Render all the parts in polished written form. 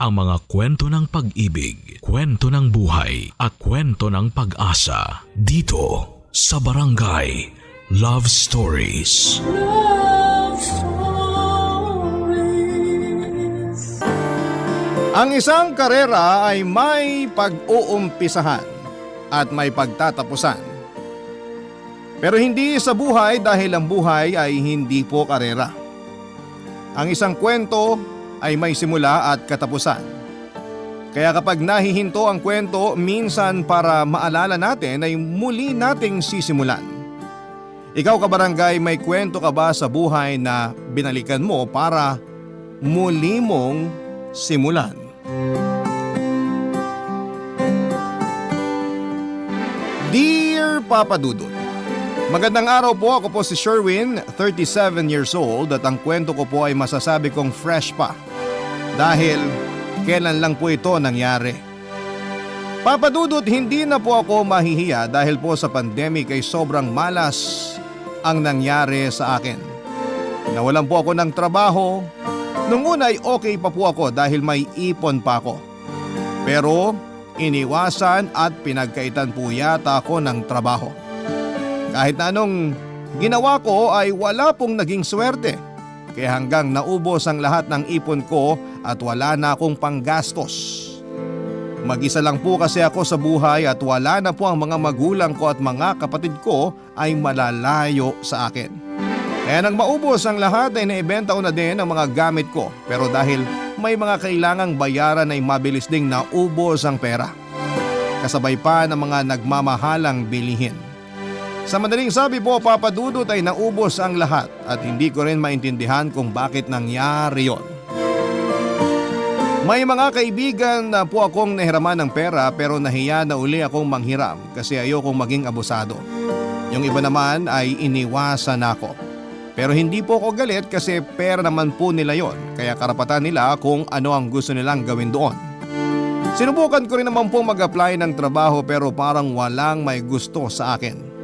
ang mga kwento ng pag-ibig, kwento ng buhay at kwento ng pag-asa dito sa Barangay Love Stories. Love Stories. Ang isang karera ay may pag-uumpisahan at may pagtatapusan. Pero hindi sa buhay dahil ang buhay ay hindi po karera. Ang isang kwento ay may simula at katapusan. Kaya kapag nahihinto ang kwento, minsan para maalala natin ay muli nating sisimulan. Ikaw kabarangay, may kwento ka ba sa buhay na binalikan mo para muli mong simulan? Dear Papa Dudut, magandang araw po, ako po si Sherwin, 37 years old at ang kwento ko po ay masasabi kong fresh pa. Dahil kailan lang po ito nangyari. Papa Dudut, hindi na po ako mahihiya dahil po sa pandemic ay sobrang malas ang nangyari sa akin. Nawalan po ako ng trabaho. Nung una ay okay pa po ako dahil may ipon pa ako. Pero iniwasan at pinagkaitan po yata ako ng trabaho. Kahit na anong ginawa ko ay wala pong naging swerte. Kaya hanggang naubos ang lahat ng ipon ko at wala na akong panggastos. Mag-isa lang po kasi ako sa buhay at wala na po ang mga magulang ko at mga kapatid ko ay malalayo sa akin. Kaya nang maubos ang lahat ay naibenta ko na din ang mga gamit ko, pero dahil may mga kailangang bayaran ay mabilis ding naubos ang pera. Kasabay pa ng mga nagmamahalang bilihin. Sa madaling sabi po, Papa Dudut, ay naubos ang lahat at hindi ko rin maintindihan kung bakit nangyari yon. May mga kaibigan na po akong nahiraman ng pera pero nahiya na uli akong manghiram kasi ayokong maging abusado. Yung iba naman ay iniwasan ako. Pero hindi po ako galit kasi pera naman po nila yon, kaya karapatan nila kung ano ang gusto nilang gawin doon. Sinubukan ko rin naman po mag-apply ng trabaho pero parang walang may gusto sa akin.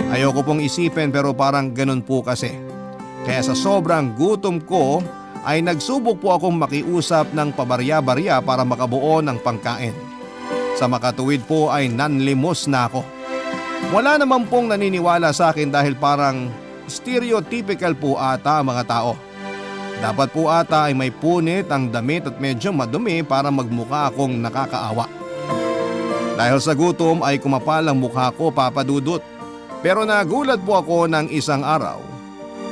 Ayoko pong isipin pero parang ganun po kasi. Kaya sa sobrang gutom ko ay nagsubok po akong makiusap ng pabarya-barya para makabuo ng pangkain. Sa makatuwid po ay nanlimos na ako. Wala naman pong naniniwala sa akin dahil parang stereotypical po ata ang mga tao. Dapat po ata ay may punit ang damit at medyo madumi para magmukha akong nakakaawa. Dahil sa gutom ay kumapal ang mukha ko, Papa Dudut. Pero nagulat po ako ng isang araw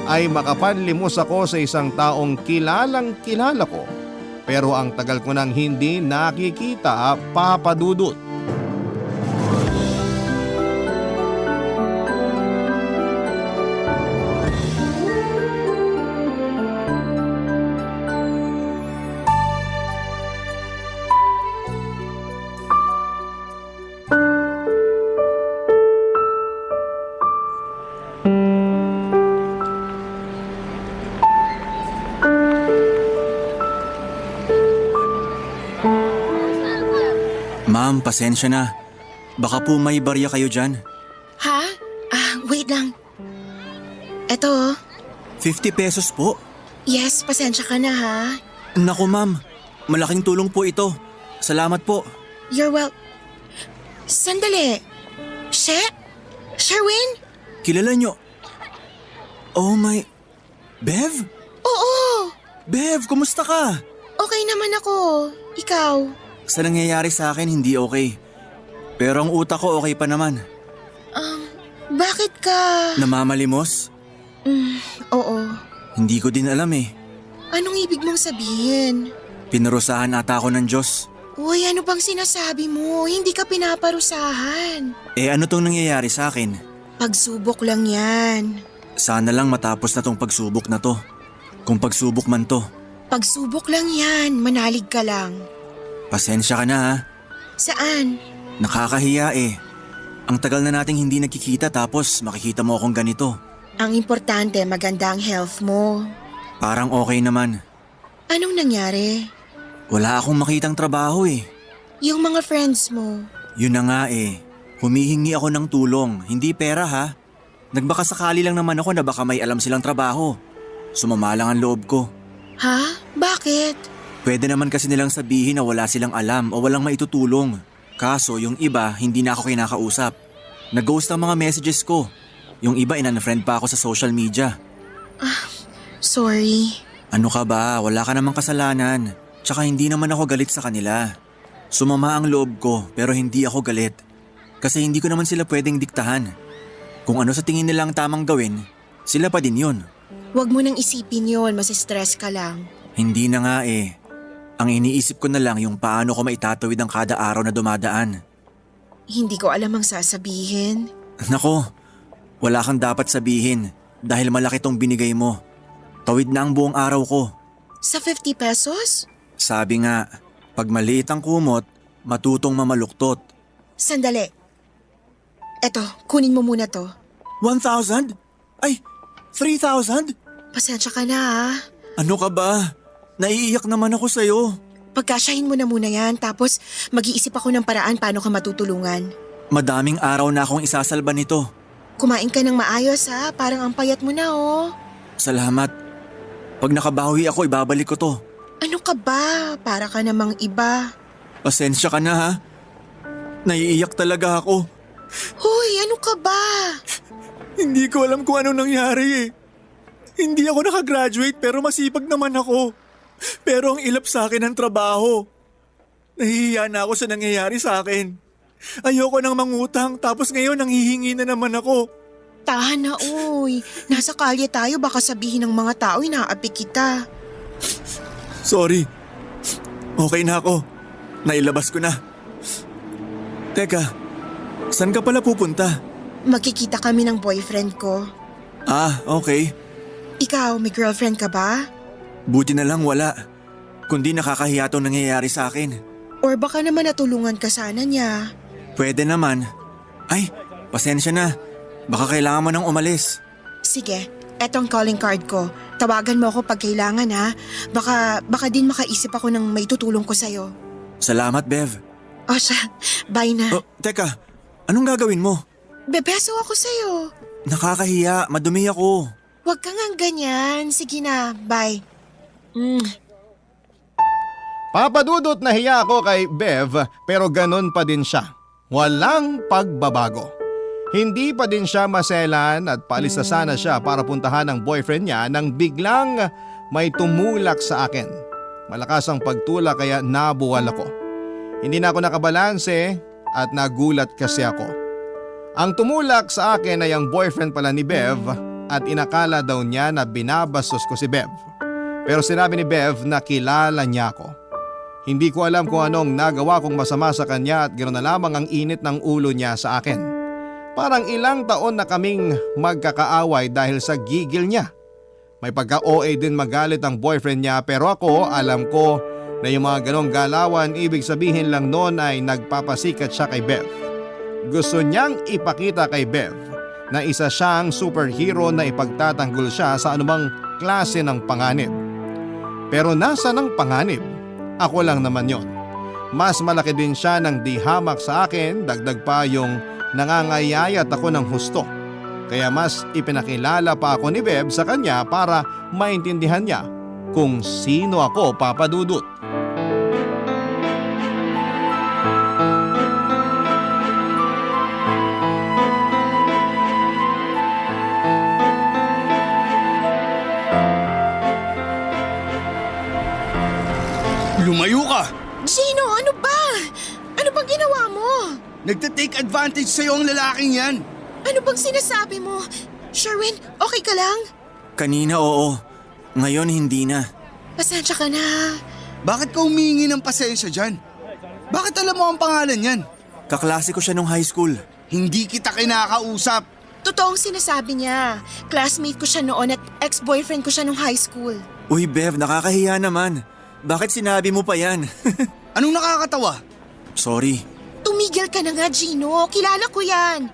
ay makapanlimos ako sa isang taong kilalang kilala ko. Pero ang tagal ko nang hindi nakikita, Papa Dudut. Ma'am, pasensya na. Baka po may barya kayo dyan. Ha? Wait lang. Eto. 50 pesos po. Yes, pasensya ka na ha. Naku ma'am, malaking tulong po ito. Salamat po. You're Sandali. Sherwin? Kilala nyo? Oh my... Bev? Oo. Bev, kumusta ka? Okay naman ako. Ikaw? Sa nangyayari sa akin, hindi okay. Pero ang utak ko okay pa naman. Bakit ka? Namamalimos? Oo. Hindi ko din alam eh. Anong ibig mong sabihin? Pinarusahan ata ako ng Diyos. Uy, ano bang sinasabi mo? Hindi ka pinaparusahan. Eh ano tong nangyayari sa akin? Pagsubok lang yan. Sana lang matapos na tong pagsubok na to. Kung pagsubok man to. Pagsubok lang yan. Manalig ka lang. Pasensya ka na ha. Saan? Nakakahiya eh. Ang tagal na nating hindi nagkikita tapos makikita mo akong ganito. Ang importante, maganda ang health mo. Parang okay naman. Anong nangyari? Wala akong makitang trabaho eh. Yung mga friends mo. Yun na nga eh. Humihingi ako ng tulong, hindi pera ha. Nagbakasakali lang naman ako na baka may alam silang trabaho. Sumama lang ang loob ko. Ha? Bakit? Pwede naman kasi nilang sabihin na wala silang alam o walang maitutulong. Kaso yung iba, hindi na ako kinakausap. Nag-ghost ang mga messages ko. Yung iba, in-unfriend pa ako sa social media. Sorry. Ano ka ba? Wala ka namang kasalanan. Tsaka hindi naman ako galit sa kanila. Sumama ang loob ko pero hindi ako galit. Kasi hindi ko naman sila pwedeng diktahan. Kung ano sa tingin nilang tamang gawin, sila pa din yun. Huwag mo nang isipin yon, masistress ka lang. Hindi na nga eh. Ang iniisip ko na lang yung paano ko maitatawid ang kada araw na dumadaan. Hindi ko alam ang sasabihin. Nako, wala kang dapat sabihin dahil malaki tong binigay mo. Tawid na ang buong araw ko. Sa 50 pesos? Sabi nga, pag maliit ang kumot, matutong mamaluktot. Sandali. Eto, kunin mo muna to. 1,000? Ay, 3,000? Pasensya ka na ha. Ano ka ba? Naiiyak naman ako sa'yo. Pagkasyahin mo na muna yan, tapos mag-iisip ako ng paraan paano ka matutulungan. Madaming araw na akong isasalba nito. Kumain ka ng maayos ha, parang ang payat mo na oh. Salamat. Pag nakabawi ako, ibabalik ko to. Ano ka ba? Para ka namang iba. Pasensya ka na ha. Naiiyak talaga ako. Hoy, ano ka ba? Hindi ko alam kung ano nangyari eh. Hindi ako nakagraduate pero masipag naman ako. Pero ang ilap sa akin ang trabaho. Nahihiya na ako sa nangyayari sa akin. Ayoko nang mangutang tapos ngayon nanghihingi na naman ako. Tahan na uy. Nasa kalye tayo, baka sabihin ng mga tao inaapi kita. Sorry. Okay na ako. Nailabas ko na. Teka, saan ka pala pupunta? Magkikita kami ng boyfriend ko. Ah, okay. Ikaw, may girlfriend ka ba? Buti na lang wala. Kundi nakakahiya tong nangyayari sa akin. Or baka naman natulungan ka sana niya. Pwede naman. Ay, pasensya na. Baka kailangan mo nang umalis. Sige, etong calling card ko. Tawagan mo ako pag kailangan ha. Baka din makaisip ako ng may tutulong ko sa'yo. Salamat, Bev. O siya, bye na. Oh, teka, anong gagawin mo? Bebeso ako sa'yo. Nakakahiya, madumi ako. Huwag ka nga ganyan. Sige na, bye. Papadudot na hiya ako kay Bev pero ganun pa din siya. Walang pagbabago. Hindi pa din siya maselan at paalis na sana siya para puntahan ang boyfriend niya nang biglang may tumulak sa akin. Malakas ang pagtulak kaya nabuwal ako. Hindi na ako nakabalanse at nagulat kasi ako. Ang tumulak sa akin ay ang boyfriend pala ni Bev at inakala daw niya na binabastos ko si Bev. Pero sinabi ni Bev na kilala niya ako. Hindi ko alam kung anong nagawa kong masama sa kanya at ganoon na lamang ang init ng ulo niya sa akin. Parang ilang taon na kaming magkakaaway dahil sa gigil niya. May pagka-OA din magalit ang boyfriend niya pero ako alam ko na yung mga ganong galawan ibig sabihin lang noon ay nagpapasikat siya kay Bev. Gusto niyang ipakita kay Bev na isa siyang superhero na ipagtatanggol siya sa anumang klase ng panganib. Pero nasa ng panganib? Ako lang naman yon. Mas malaki din siya ng dihamak sa akin, dagdag pa yung nangangayayat ako ng husto. Kaya mas ipinakilala pa ako ni Bev sa kanya para maintindihan niya kung sino ako, Papa Dudut. Lumayo ka! Gino, ano ba? Ano bang ginawa mo? Nagtatake advantage sa'yo ang lalaking yan! Ano bang sinasabi mo? Sherwin, okay ka lang? Kanina oo, ngayon hindi na. Pasensya ka na. Bakit ka humingi ng pasensya dyan? Bakit alam mo ang pangalan yan? Kaklase ko siya nung high school. Hindi kita kinakausap. Totoong sinasabi niya. Classmate ko siya noon at ex-boyfriend ko siya nung high school. Uy Bev, nakakahiya naman. Bakit sinabi mo pa yan? Anong nakakatawa? Sorry. Tumigil ka na nga, Gino. Kilala ko yan.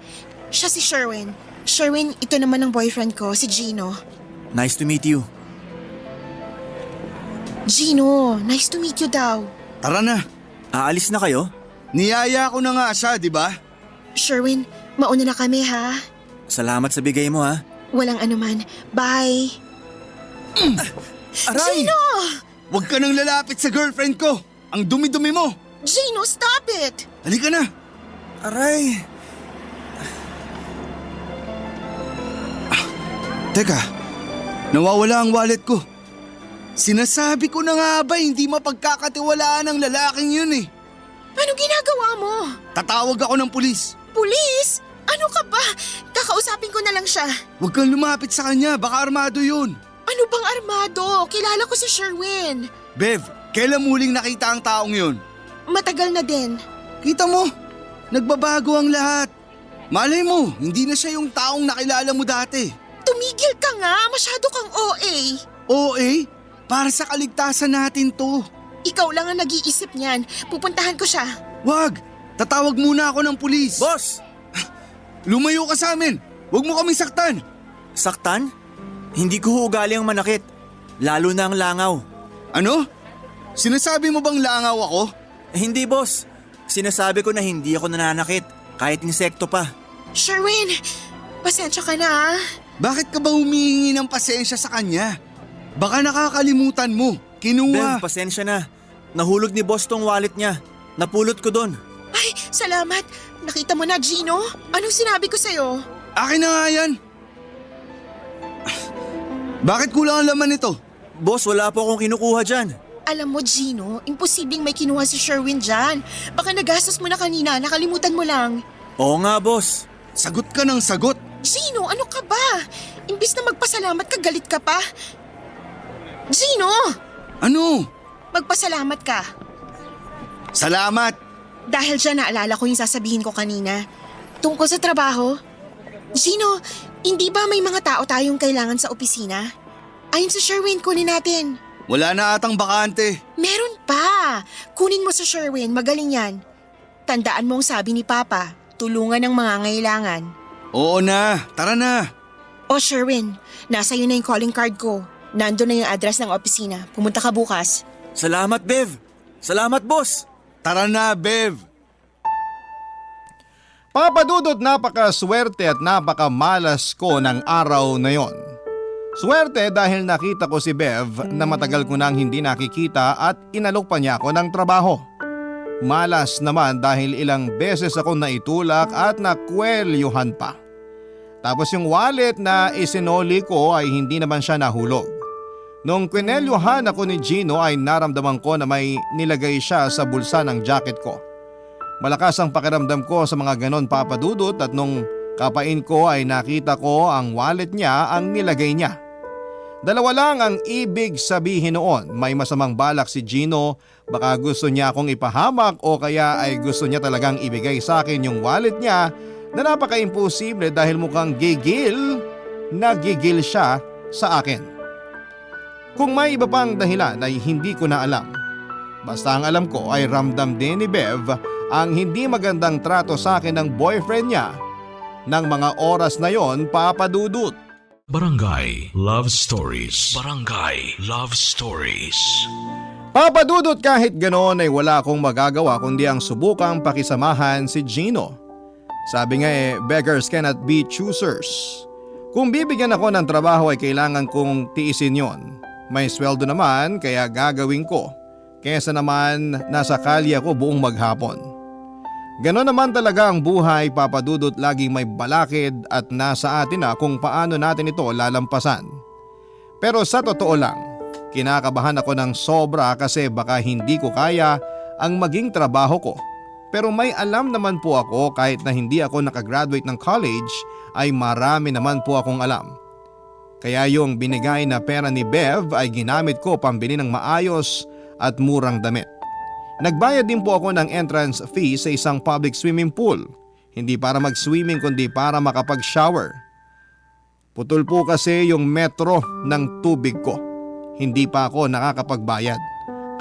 Siya si Sherwin. Sherwin, ito naman ang boyfriend ko, si Gino. Nice to meet you. Gino, nice to meet you daw. Tara na. Aalis na kayo? Niyaya ko na nga siya, di ba? Sherwin, mauna na kami ha. Salamat sa bigay mo ha. Walang anuman. Bye. Aray! Gino! Huwag ka nang lalapit sa girlfriend ko! Ang dumi-dumi mo! Gino, stop it! Halika na! Aray! Teka, nawawala ang wallet ko. Sinasabi ko na nga ba hindi mapagkakatiwalaan ng lalaking yun eh. Ano ginagawa mo? Tatawag ako ng pulis. Pulis? Ano ka ba? Kakausapin ko na lang siya. Huwag kang lumapit sa kanya, baka armado yun. Ano bang armado? Kilala ko si Sherwin. Bev, kailan muling nakita ang taong yun? Matagal na din. Kita mo, nagbabago ang lahat. Malay mo, hindi na siya yung taong nakilala mo dati. Tumigil ka nga, masyado kang OA. OA? Para sa kaligtasan natin to. Ikaw lang ang nag-iisip niyan. Pupuntahan ko siya. Wag! Tatawag muna ako ng pulis. Boss! Lumayo ka sa amin! Huwag mo kaming saktan! Saktan? Hindi ko ugali ang manakit. Lalo na ang langaw. Ano? Sinasabi mo bang langaw ako? Hindi, boss. Sinasabi ko na hindi ako nananakit. Kahit insekto pa. Sherwin, pasensya ka na. Bakit ka ba humihingi ng pasensya sa kanya? Baka nakakalimutan mo. Kinuha. Bev, pasensya na. Nahulog ni boss tong wallet niya. Napulot ko doon. Ay, salamat. Nakita mo na, Gino? Anong sinabi ko sa'yo? Akin na nga yan. Bakit kulang ang laman nito? Boss, wala po akong kinukuha dyan. Alam mo, Gino, imposibleng may kinuha si Sherwin dyan. Baka nagastos mo na kanina, nakalimutan mo lang. Oo nga, boss. Sagot ka ng sagot. Gino, ano ka ba? Imbis na magpasalamat ka, galit ka pa. Gino! Ano? Magpasalamat ka. Salamat. Dahil dyan naalala ko yung sasabihin ko kanina. Tungkol sa trabaho. Gino, hindi ba may mga tao tayong kailangan sa opisina? Ayon sa Sherwin, kunin natin. Wala na atang bakante. Meron pa. Kunin mo sa Sherwin, magaling yan. Tandaan mo ang sabi ni Papa, tulungan ng mga ngailangan. Oo na, tara na. O Sherwin, nasa iyo na yung calling card ko. Nandun na yung address ng opisina. Pumunta ka bukas. Salamat, Bev. Salamat, boss. Tara na, Bev. Papadudot, napakaswerte at napakamalas ko ng araw na yon. Swerte dahil nakita ko si Bev na matagal ko nang hindi nakikita at inalok pa niya ako ng trabaho. Malas naman dahil ilang beses ako naitulak at nakwelyuhan pa. Tapos yung wallet na isinoli ko ay hindi naman siya nahulog. Nung kwinelyuhan ako ni Gino ay naramdaman ko na may nilagay siya sa bulsa ng jacket ko. Malakas ang pakiramdam ko sa mga ganon, Papadudot, at nung kapain ko ay nakita ko ang wallet niya ang nilagay niya. Dalawa lang ang ibig sabihin noon. May masamang balak si Gino, baka gusto niya akong ipahamak o kaya ay gusto niya talagang ibigay sa akin yung wallet niya na napaka-imposible dahil mukhang nagigil siya sa akin. Kung may iba pang dahilan ay hindi ko na alam. Basta ang alam ko ay ramdam din ni Bev ang hindi magandang trato sa akin ng boyfriend niya ng mga oras na yon, Papadudot. Barangay Love Stories. Barangay Love Stories. Papadudot, kahit ganoon ay wala akong magagawa kundi ang subukang pakisamahan si Gino. Sabi nga beggars cannot be choosers. Kung bibigyan ako ng trabaho ay kailangan kong tiisin yon. May sweldo naman kaya gagawin ko. Kesa naman nasa kalye ako buong maghapon. Ganon naman talaga ang buhay, Papadudot, laging may balakid at nasa atin na kung paano natin ito lalampasan. Pero sa totoo lang, kinakabahan ako ng sobra kasi baka hindi ko kaya ang maging trabaho ko. Pero may alam naman po ako, kahit na hindi ako nakagraduate ng college ay marami naman po akong alam. Kaya yung binigay na pera ni Bev ay ginamit ko pambili ng maayos at murang damit. Nagbayad din po ako ng entrance fee sa isang public swimming pool. Hindi para mag-swimming kundi para makapag-shower. Putol po kasi yung metro ng tubig ko. Hindi pa ako nakakapagbayad.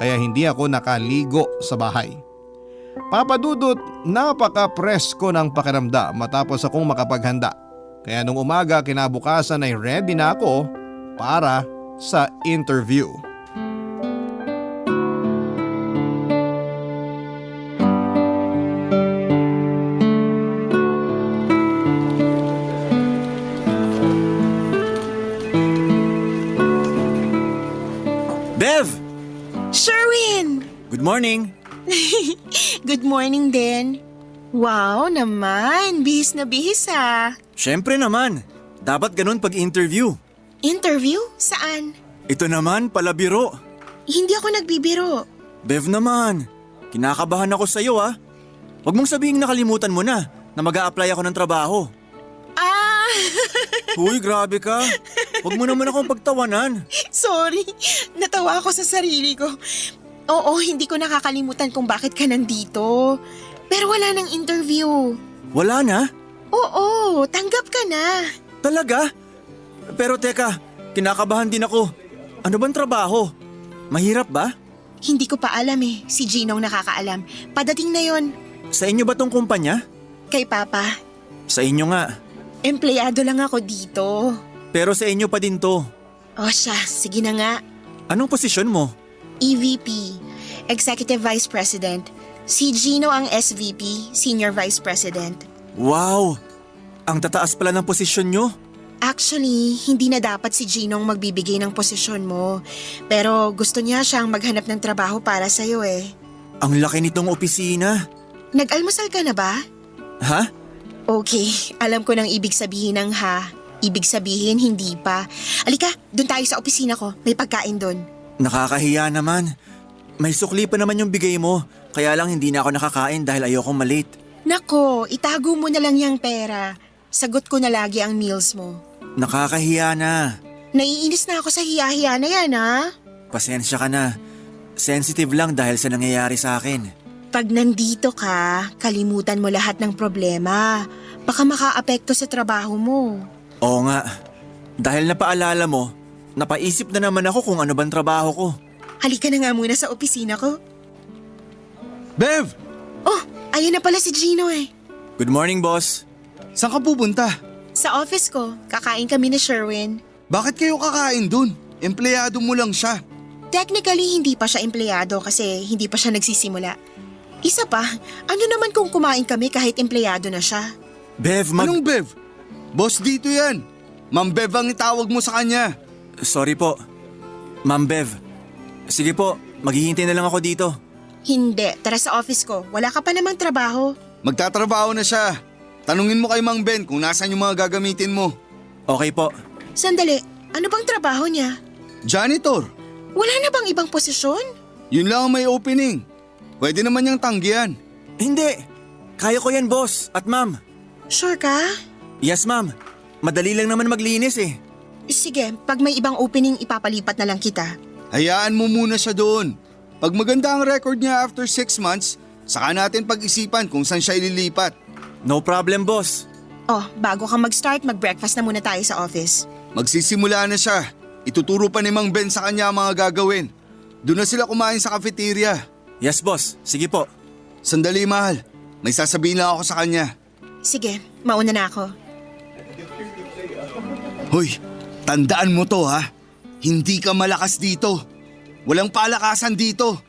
Kaya hindi ako nakaligo sa bahay. Papadudot, napaka-presko ng pakiramdam matapos akong makapaghanda. Kaya nung umaga kinabukasan ay ready na ako para sa interview. Bev! morning. Good morning din. Wow naman, bihis na bihis ah. Siyempre naman, dapat ganun pag-interview. Interview? Saan? Ito naman, palabiro. Hindi ako nagbibiro. Bev naman, kinakabahan ako sa'yo ah. Huwag mong sabihing nakalimutan mo na mag-a-apply ako ng trabaho. Ah, Uy, grabe ka. Huwag mo naman akong pagtawanan. sorry. Natawa ako sa sarili ko. Oo, hindi ko nakakalimutan kung bakit ka nandito. Pero wala nang interview. Wala na? Oo, tanggap ka na. Talaga? Pero teka, kinakabahan din ako. Ano bang trabaho? Mahirap ba? Hindi ko pa alam eh. Si Ginong nakakaalam. Padating na yon. Sa inyo ba tong kumpanya? Kay Papa. Sa inyo nga. Empleyado lang ako dito. Pero sa inyo pa din to. O siya, sige na nga. Anong posisyon mo? EVP, Executive Vice President. Si Gino ang SVP, Senior Vice President. Wow! Ang tataas pala ng posisyon nyo. Actually, hindi na dapat si Ginong magbibigay ng posisyon mo. Pero gusto niya siyang maghanap ng trabaho para sa'yo eh. Ang laki nitong opisina. Nag-almusal ka na ba? Ha? Okay, alam ko nang ibig sabihin ng ha. Ibig sabihin hindi pa. Alika, doon tayo sa opisina ko. May pagkain doon. Nakakahiya naman. May sukli pa naman yung bigay mo. Kaya lang hindi na ako nakakain dahil ayokong malate. Nako, itago mo na lang yung pera. Sagot ko na lagi ang meals mo. Nakakahiya na. Naiinis na ako sa hiya-hiya na yan ha. Pasensya ka na. Sensitive lang dahil sa nangyayari sa akin. Pag nandito ka, kalimutan mo lahat ng problema. Baka makaapekto sa trabaho mo. Oo nga. Dahil napaalala mo, napaisip na naman ako kung ano bang trabaho ko. Halika na nga muna sa opisina ko. Bev! Oh, ayun na pala si Gino eh. Good morning, boss. Saan ka pupunta? Sa office ko, kakain kami ni Sherwin. Bakit kayo kakain dun? Empleyado mo lang siya. Technically, hindi pa siya empleyado kasi hindi pa siya nagsisimula. Isa pa, ano naman kung kumain kami kahit empleyado na siya? Bev, Anong Bev? Boss dito yan. Ma'am Bev ang itawag mo sa kanya. Sorry po. Ma'am Bev. Sige po, maghihintay na lang ako dito. Hindi, tara sa office ko. Wala ka pa namang trabaho. Magtatrabaho na siya. Tanungin mo kay Mang Ben kung nasaan yung mga gagamitin mo. Okay po. Sandali, ano bang trabaho niya? Janitor. Wala na bang ibang posisyon? Yun lang ang may opening. Pwede naman niyang tanggihan. Hindi. Kaya ko yan, boss at ma'am. Sure ka? Yes, ma'am. Madali lang naman maglinis eh. Sige, pag may ibang opening ipapalipat na lang kita. Hayaan mo muna siya doon. Pag maganda ang record niya after 6 months, saka natin pag-isipan kung saan siya ililipat. No problem, boss. Oh, bago ka mag-start, mag-breakfast na muna tayo sa office. Magsisimula na siya. Ituturo pa ni Mang Ben sa kanya ang mga gagawin. Doon na sila kumain sa cafeteria. Yes, boss. Sige po. Sandali, mahal. May sasabihin lang ako sa kanya. Sige, mauna na ako. Hoy, tandaan mo to ha. Hindi ka malakas dito. Walang palakasan dito.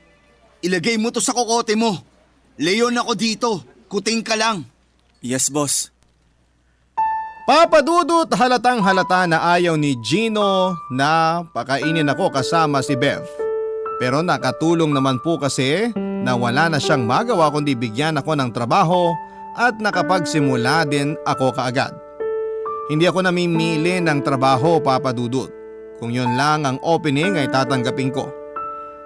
Ilagay mo to sa kokote mo. Leon ako dito. Kuting ka lang. Yes, boss. Papadudot halatang halata na ayaw ni Gino na pakainin ako kasama si Bev. Pero nakatulong naman po kasi na wala na siyang magawa kundi bigyan ako ng trabaho at nakapagsimula din ako kaagad. Hindi ako namimili ng trabaho, Papadudot. Kung yun lang ang opening ay tatanggapin ko.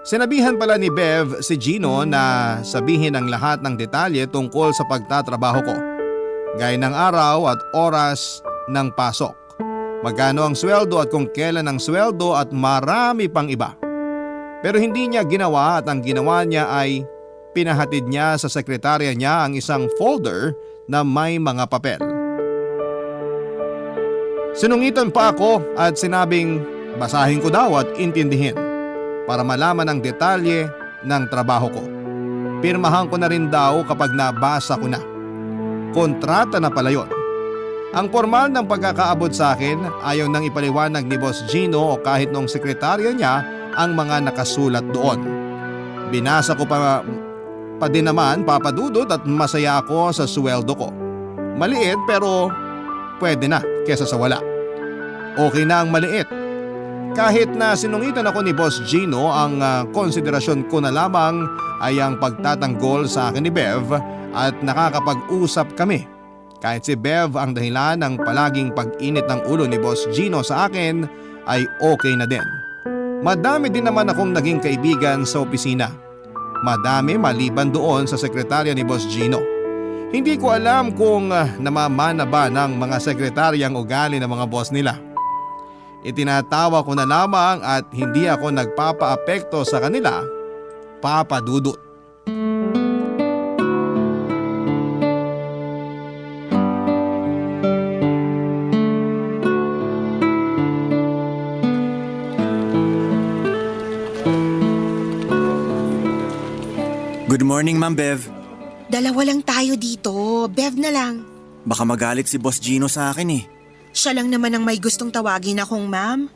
Sinabihan pala ni Bev si Gino na sabihin ang lahat ng detalye tungkol sa pagtatrabaho ko. Gaya ng araw at oras ng pasok. Magkano ang sweldo at kung kailan ang sweldo at marami pang iba. Pero hindi niya ginawa at ang ginawa niya ay pinahatid niya sa sekretarya niya ang isang folder na may mga papel. Sinungitan pa ako at sinabing basahin ko daw at intindihin para malaman ang detalye ng trabaho ko. Pirmahan ko na rin daw kapag nabasa ko na. Kontrata na pala yun. Ang formal ng pagkakaabot sa akin ayaw nang ipaliwanag ni Boss Gino o kahit noong sekretarya niya ang mga nakasulat doon. Binasa ko pa din naman, Papadudot, at masaya ako sa sweldo ko. Maliit pero pwede na kesa sa wala. Okay na ang maliit. Kahit na sinungitan ako ni Boss Gino, ang konsiderasyon ko na lamang ay ang pagtatanggol sa akin ni Bev at nakakapag-usap kami. Kahit si Bev ang dahilan ng palaging pag-init ng ulo ni Boss Gino sa akin ay okay na din. Madami din naman akong naging kaibigan sa opisina. Madami maliban doon sa sekretarya ni Boss Gino. Hindi ko alam kung namamana ba ng mga sekretaryang ugali ng mga boss nila. Itinatawa ko na lamang at hindi ako nagpapaapekto sa kanila, Papa Dudut. Good morning, Ma'am Bev. Dalawa lang tayo dito, Bev na lang. Baka magalit si Boss Gino sa akin eh. Siya lang naman ang may gustong tawagin akong ma'am.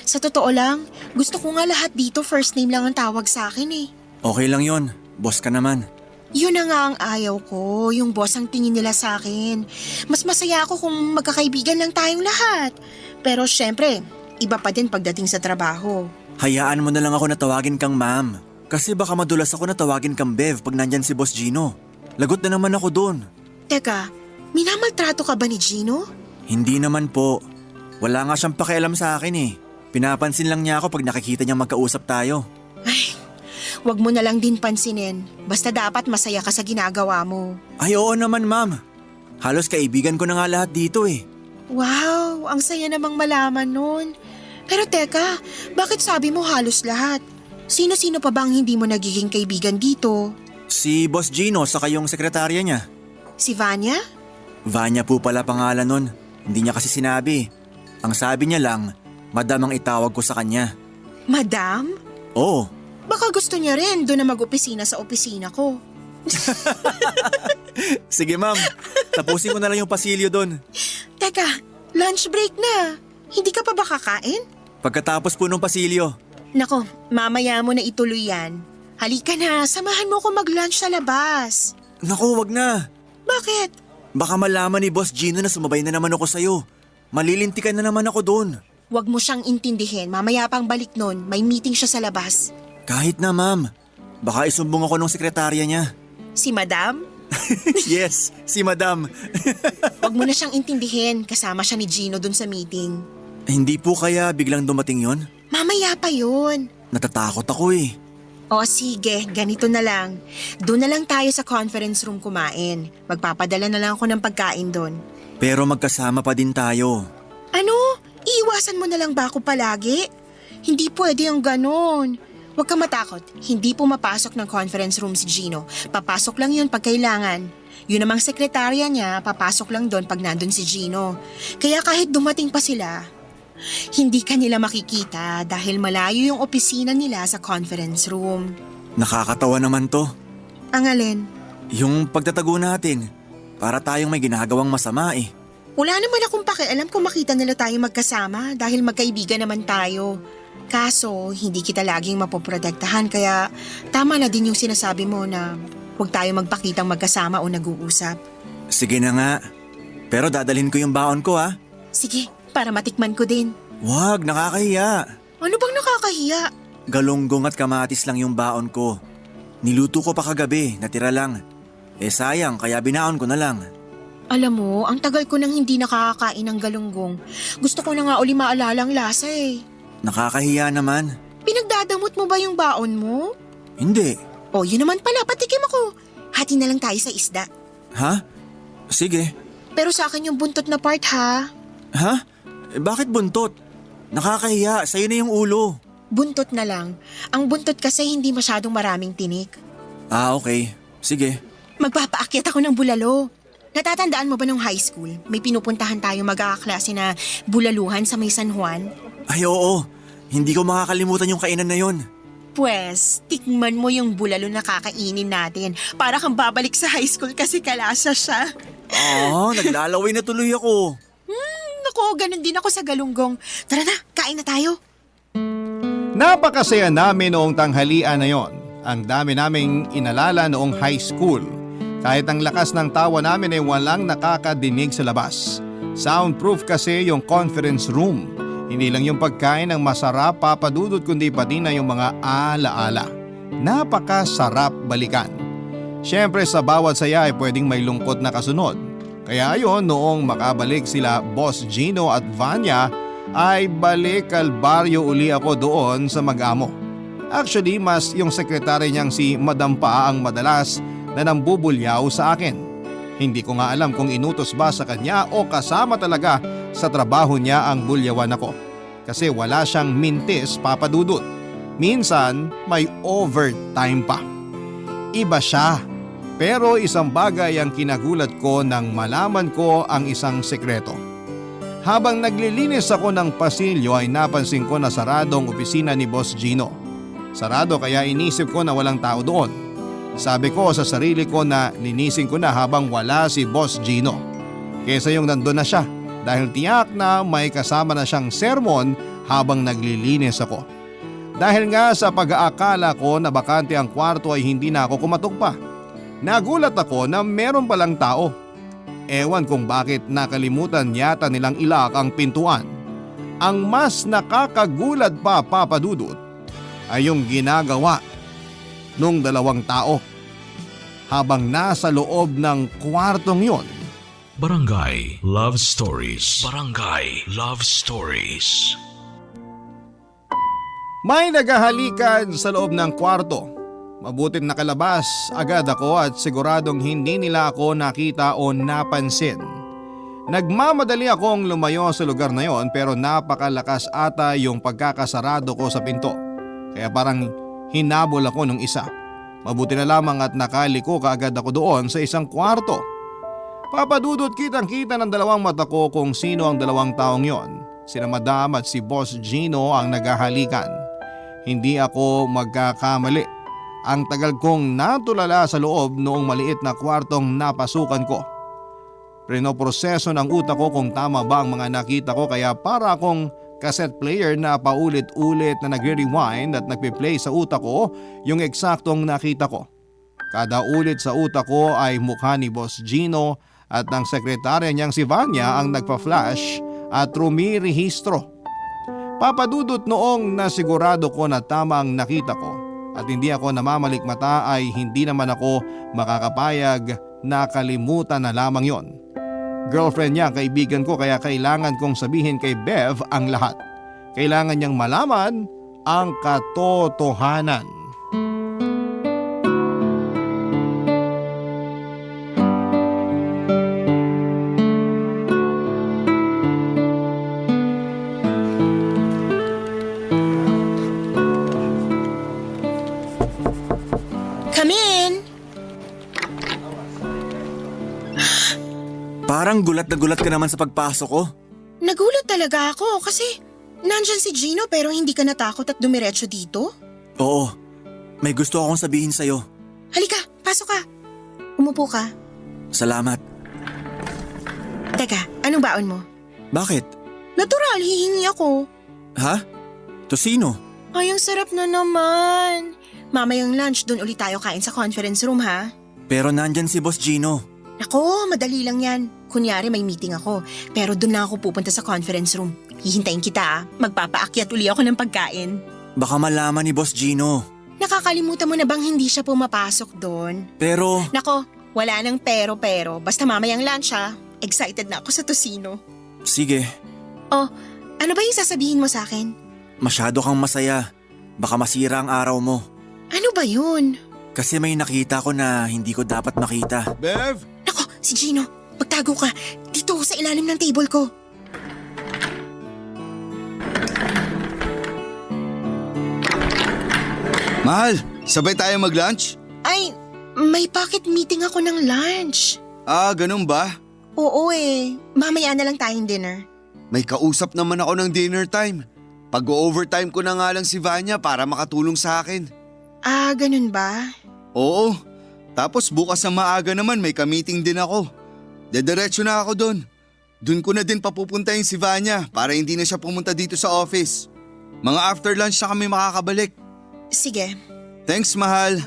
Sa totoo lang, gusto ko nga lahat dito first name lang ang tawag sa akin eh. Okay lang yon, boss ka naman. Yun na nga ang ayaw ko, yung boss ang tingin nila sa akin. Mas masaya ako kung magkakaibigan lang tayong lahat. Pero syempre, iba pa din pagdating sa trabaho. Hayaan mo na lang ako na tawagin kang ma'am. Kasi baka madulas ako na tawagin kang Bev pag nandyan si Boss Gino. Lagot na naman ako doon. Teka, minamaltrato ka ba ni Gino? Hindi naman po. Wala nga siyang pakialam sa akin eh. Pinapansin lang niya ako pag nakikita niyang magkausap tayo. Ay, wag mo na lang din pansinin. Basta dapat masaya ka sa ginagawa mo. Ay oo naman ma'am. Halos kaibigan ko na nga lahat dito eh. Wow, ang saya namang malaman nun. Pero teka, bakit sabi mo halos lahat? Sino-sino pa bang hindi mo nagiging kaibigan dito? Si Boss Gino saka yung sekretarya niya. Si Vanya? Vanya po pala pangalan nun. Hindi niya kasi sinabi. Ang sabi niya lang, Madam ang itawag ko sa kanya. Madam? Oo. Baka gusto niya rin doon na mag-opisina sa opisina ko. Sige ma'am, tapusin ko na lang yung pasilyo doon. Teka, lunch break na. Hindi ka pa ba kakain? Pagkatapos po ng pasilyo. Nako, mamaya mo na ituloy yan. Halika na, samahan mo ko mag-lunch sa labas. Naku, wag na. Bakit? Baka malaman ni Boss Gino na sumabay na naman ako sa'yo. Malilintikan na naman ako doon. Huwag mo siyang intindihin, mamaya pang balik nun, may meeting siya sa labas. Kahit na ma'am, baka isumbong ako ng sekretarya niya. Si Madam? Yes, si Madam. Huwag mo na siyang intindihin, kasama siya ni Gino dun sa meeting. Hindi po kaya biglang dumating yon? Mamaya pa yun. Natatakot ako eh. O sige, ganito na lang. Doon na lang tayo sa conference room kumain. Magpapadala na lang ako ng pagkain doon. Pero magkasama pa din tayo. Ano? Iiwasan mo na lang ba ako palagi? Hindi pwede yung ganon. Huwag kang matakot. Hindi pumapasok ng conference room si Gino. Papasok lang yun pag kailangan. Yun namang sekretarya niya, papasok lang doon pag nandun si Gino. Kaya kahit dumating pa sila, hindi ka nila makikita dahil malayo yung opisina nila sa conference room. Nakakatawa naman to. Ang alin? Yung pagtatago natin, para tayong may ginagawang masama eh. Wala naman akong pakialam kung makita nila tayo magkasama dahil magkaibigan naman tayo. Kaso, hindi kita laging mapoprotektahan kaya tama na din yung sinasabi mo na huwag tayo magpakitang magkasama o nag-uusap. Sige na nga. Pero dadalhin ko yung baon ko ha. Sige, para matikman ko din. Wag, nakakahiya. Ano bang nakakahiya? Galunggong at kamatis lang yung baon ko. Niluto ko pa kagabi, natira lang. Eh sayang, kaya binaon ko na lang. Alam mo, ang tagal ko nang hindi nakakakain ng galunggong. Gusto ko na nga uli maalala ang lasa eh. Nakakahiya naman. Pinagdadamot mo ba yung baon mo? Hindi. O yun naman pala, patikim ako. Hati na lang tayo sa isda. Ha? Sige. Pero sa akin yung buntot na part ha. Ha? Eh, bakit buntot? Nakakahiya, sa'yo na yung ulo. Buntot na lang. Ang buntot kasi hindi masyadong maraming tinik. Ah, okay. Sige. Magpapaakyat ako ng bulalo. Natatandaan mo ba nung high school? May pinupuntahan tayo mag-aaklase na bulaluhan sa may San Juan? Ay oo, hindi ko makakalimutan yung kainan na yon. Pwes, tikman mo yung bulalo na kakainin natin. Para kang babalik sa high school kasi kalasa siya. Ah, naglalaway na tuloy ako. Naku, ganun din ako sa galunggong. Tara na, kain na tayo. Napakasaya namin noong tanghalian na yon. Ang dami naming inalala noong high school. Kahit ang lakas ng tawa namin ay walang nakakadinig sa labas. Soundproof kasi yung conference room. Hindi lang yung pagkain ang masarap papadudot kundi pati na yung mga alaala. Napakasarap balikan. Siyempre sa bawat saya ay pwedeng may lungkot na kasunod. Kaya ayon noong makabalik sila Boss Gino at Vanya ay balik kalbaryo uli ako doon sa mag-amo. Actually mas yung sekretary niyang si Madam Pa ang madalas na nambubulyaw sa akin. Hindi ko nga alam kung inutos ba sa kanya o kasama talaga sa trabaho niya ang bulyawan ako. Kasi wala siyang mintis papadudot. Minsan may overtime pa. Iba siya. Pero isang bagay ang kinagulat ko nang malaman ko ang isang sekreto. Habang naglilinis ako ng pasilyo ay napansin ko na sarado ang opisina ni Boss Gino. Sarado kaya inisip ko na walang tao doon. Sabi ko sa sarili ko na linisin ko na habang wala si Boss Gino. Kesa yung nandun na siya dahil tiyak na may kasama na siyang sermon habang naglilinis ako. Dahil nga sa pag-aakala ko na bakante ang kwarto ay hindi na ako kumatok pa. Nagulat ako na meron palang tao. Ewan kung bakit nakalimutan yata nilang ilak ang pintuan. Ang mas nakakagulat pa papadudot ay yung ginagawa nung dalawang tao habang nasa loob ng kwartong yon. Barangay Love Stories. Barangay Love Stories. May naghahalikan sa loob ng kwarto. Mabuting nakalabas agad ako at siguradong hindi nila ako nakita o napansin. Nagmamadali akong lumayo sa lugar na yon pero napakalakas ata yung pagkakasarado ko sa pinto. Kaya parang hinabol ako nung isa. Mabuti na lamang at nakaliko kaagad ako doon sa isang kwarto. Papadudot kitang-kita ng dalawang mata ko kung sino ang dalawang taong yon. Sina Madam at si Boss Gino ang naghahalikan. Hindi ako magkakamali. Ang tagal kong natulala sa loob noong maliit na kwartong napasukan ko. Pinoproseso ng utak ko kung tama ba ang mga nakita ko kaya para akong cassette player na paulit-ulit na nagre-rewind at nagpe-play sa utak ko yung eksaktong nakita ko. Kada ulit sa utak ko ay mukha ni Boss Gino at ng sekretarya niyang si Vanya ang nagpa-flash at rumirehistro. Papadudot noong nasigurado ko na tama ang nakita ko at hindi ako namamalikmata ay hindi naman ako makakapayag na kalimutan na lamang yon. Girlfriend niya kaibigan ko kaya kailangan kong sabihin kay Bev ang lahat. Kailangan niyang malaman ang katotohanan. Come in! Parang gulat na gulat ka naman sa pagpasok ko. Nagulat talaga ako kasi nandyan si Gino pero hindi ka natakot at dumiretso dito? Oo, may gusto akong sabihin sa'yo. Halika, pasok ka. Umupo ka. Salamat. Teka, anong baon mo? Bakit? Natural, hihingi ako. Ha? Tosino? Ay, ang sarap na naman. Mamayang lunch, doon ulit tayo kain sa conference room ha. Pero nandyan si Boss Gino. Ako, madali lang yan. Kunyari may meeting ako, pero doon na ako pupunta sa conference room. Hihintayin kita ah. Magpapaakyat uli ako ng pagkain. Baka malaman ni Boss Gino. Nakakalimutan mo na bang hindi siya pumapasok doon? Pero… Nako, wala nang pero. Basta mamayang lunch ha. Excited na ako sa tosino. Sige, Oh, ano ba yung sasabihin mo sa akin? masyado kang masaya. Baka masira ang araw mo. Ano ba yun? Kasi may nakita ko na hindi ko dapat makita. Bev? Nako, si Gino, magtago ka. Dito sa ilalim ng table ko. Mahal, sabay tayo mag-lunch? Ay, may pocket meeting ako ng lunch. Ah, ganun ba? Oo eh, mamaya na lang tayong dinner. May kausap naman ako ng dinner time. Pag-overtime ko na nga lang si Vanya para makatulong sa akin. Ah, ganun ba? Oo, tapos bukas sa maaga naman may ka-meeting din ako. Dediretso na ako doon. Doon ko na din papupuntahin si Vanya para hindi na siya pumunta dito sa office. Mga after lunch na kami makakabalik. Sige, Thanks, mahal.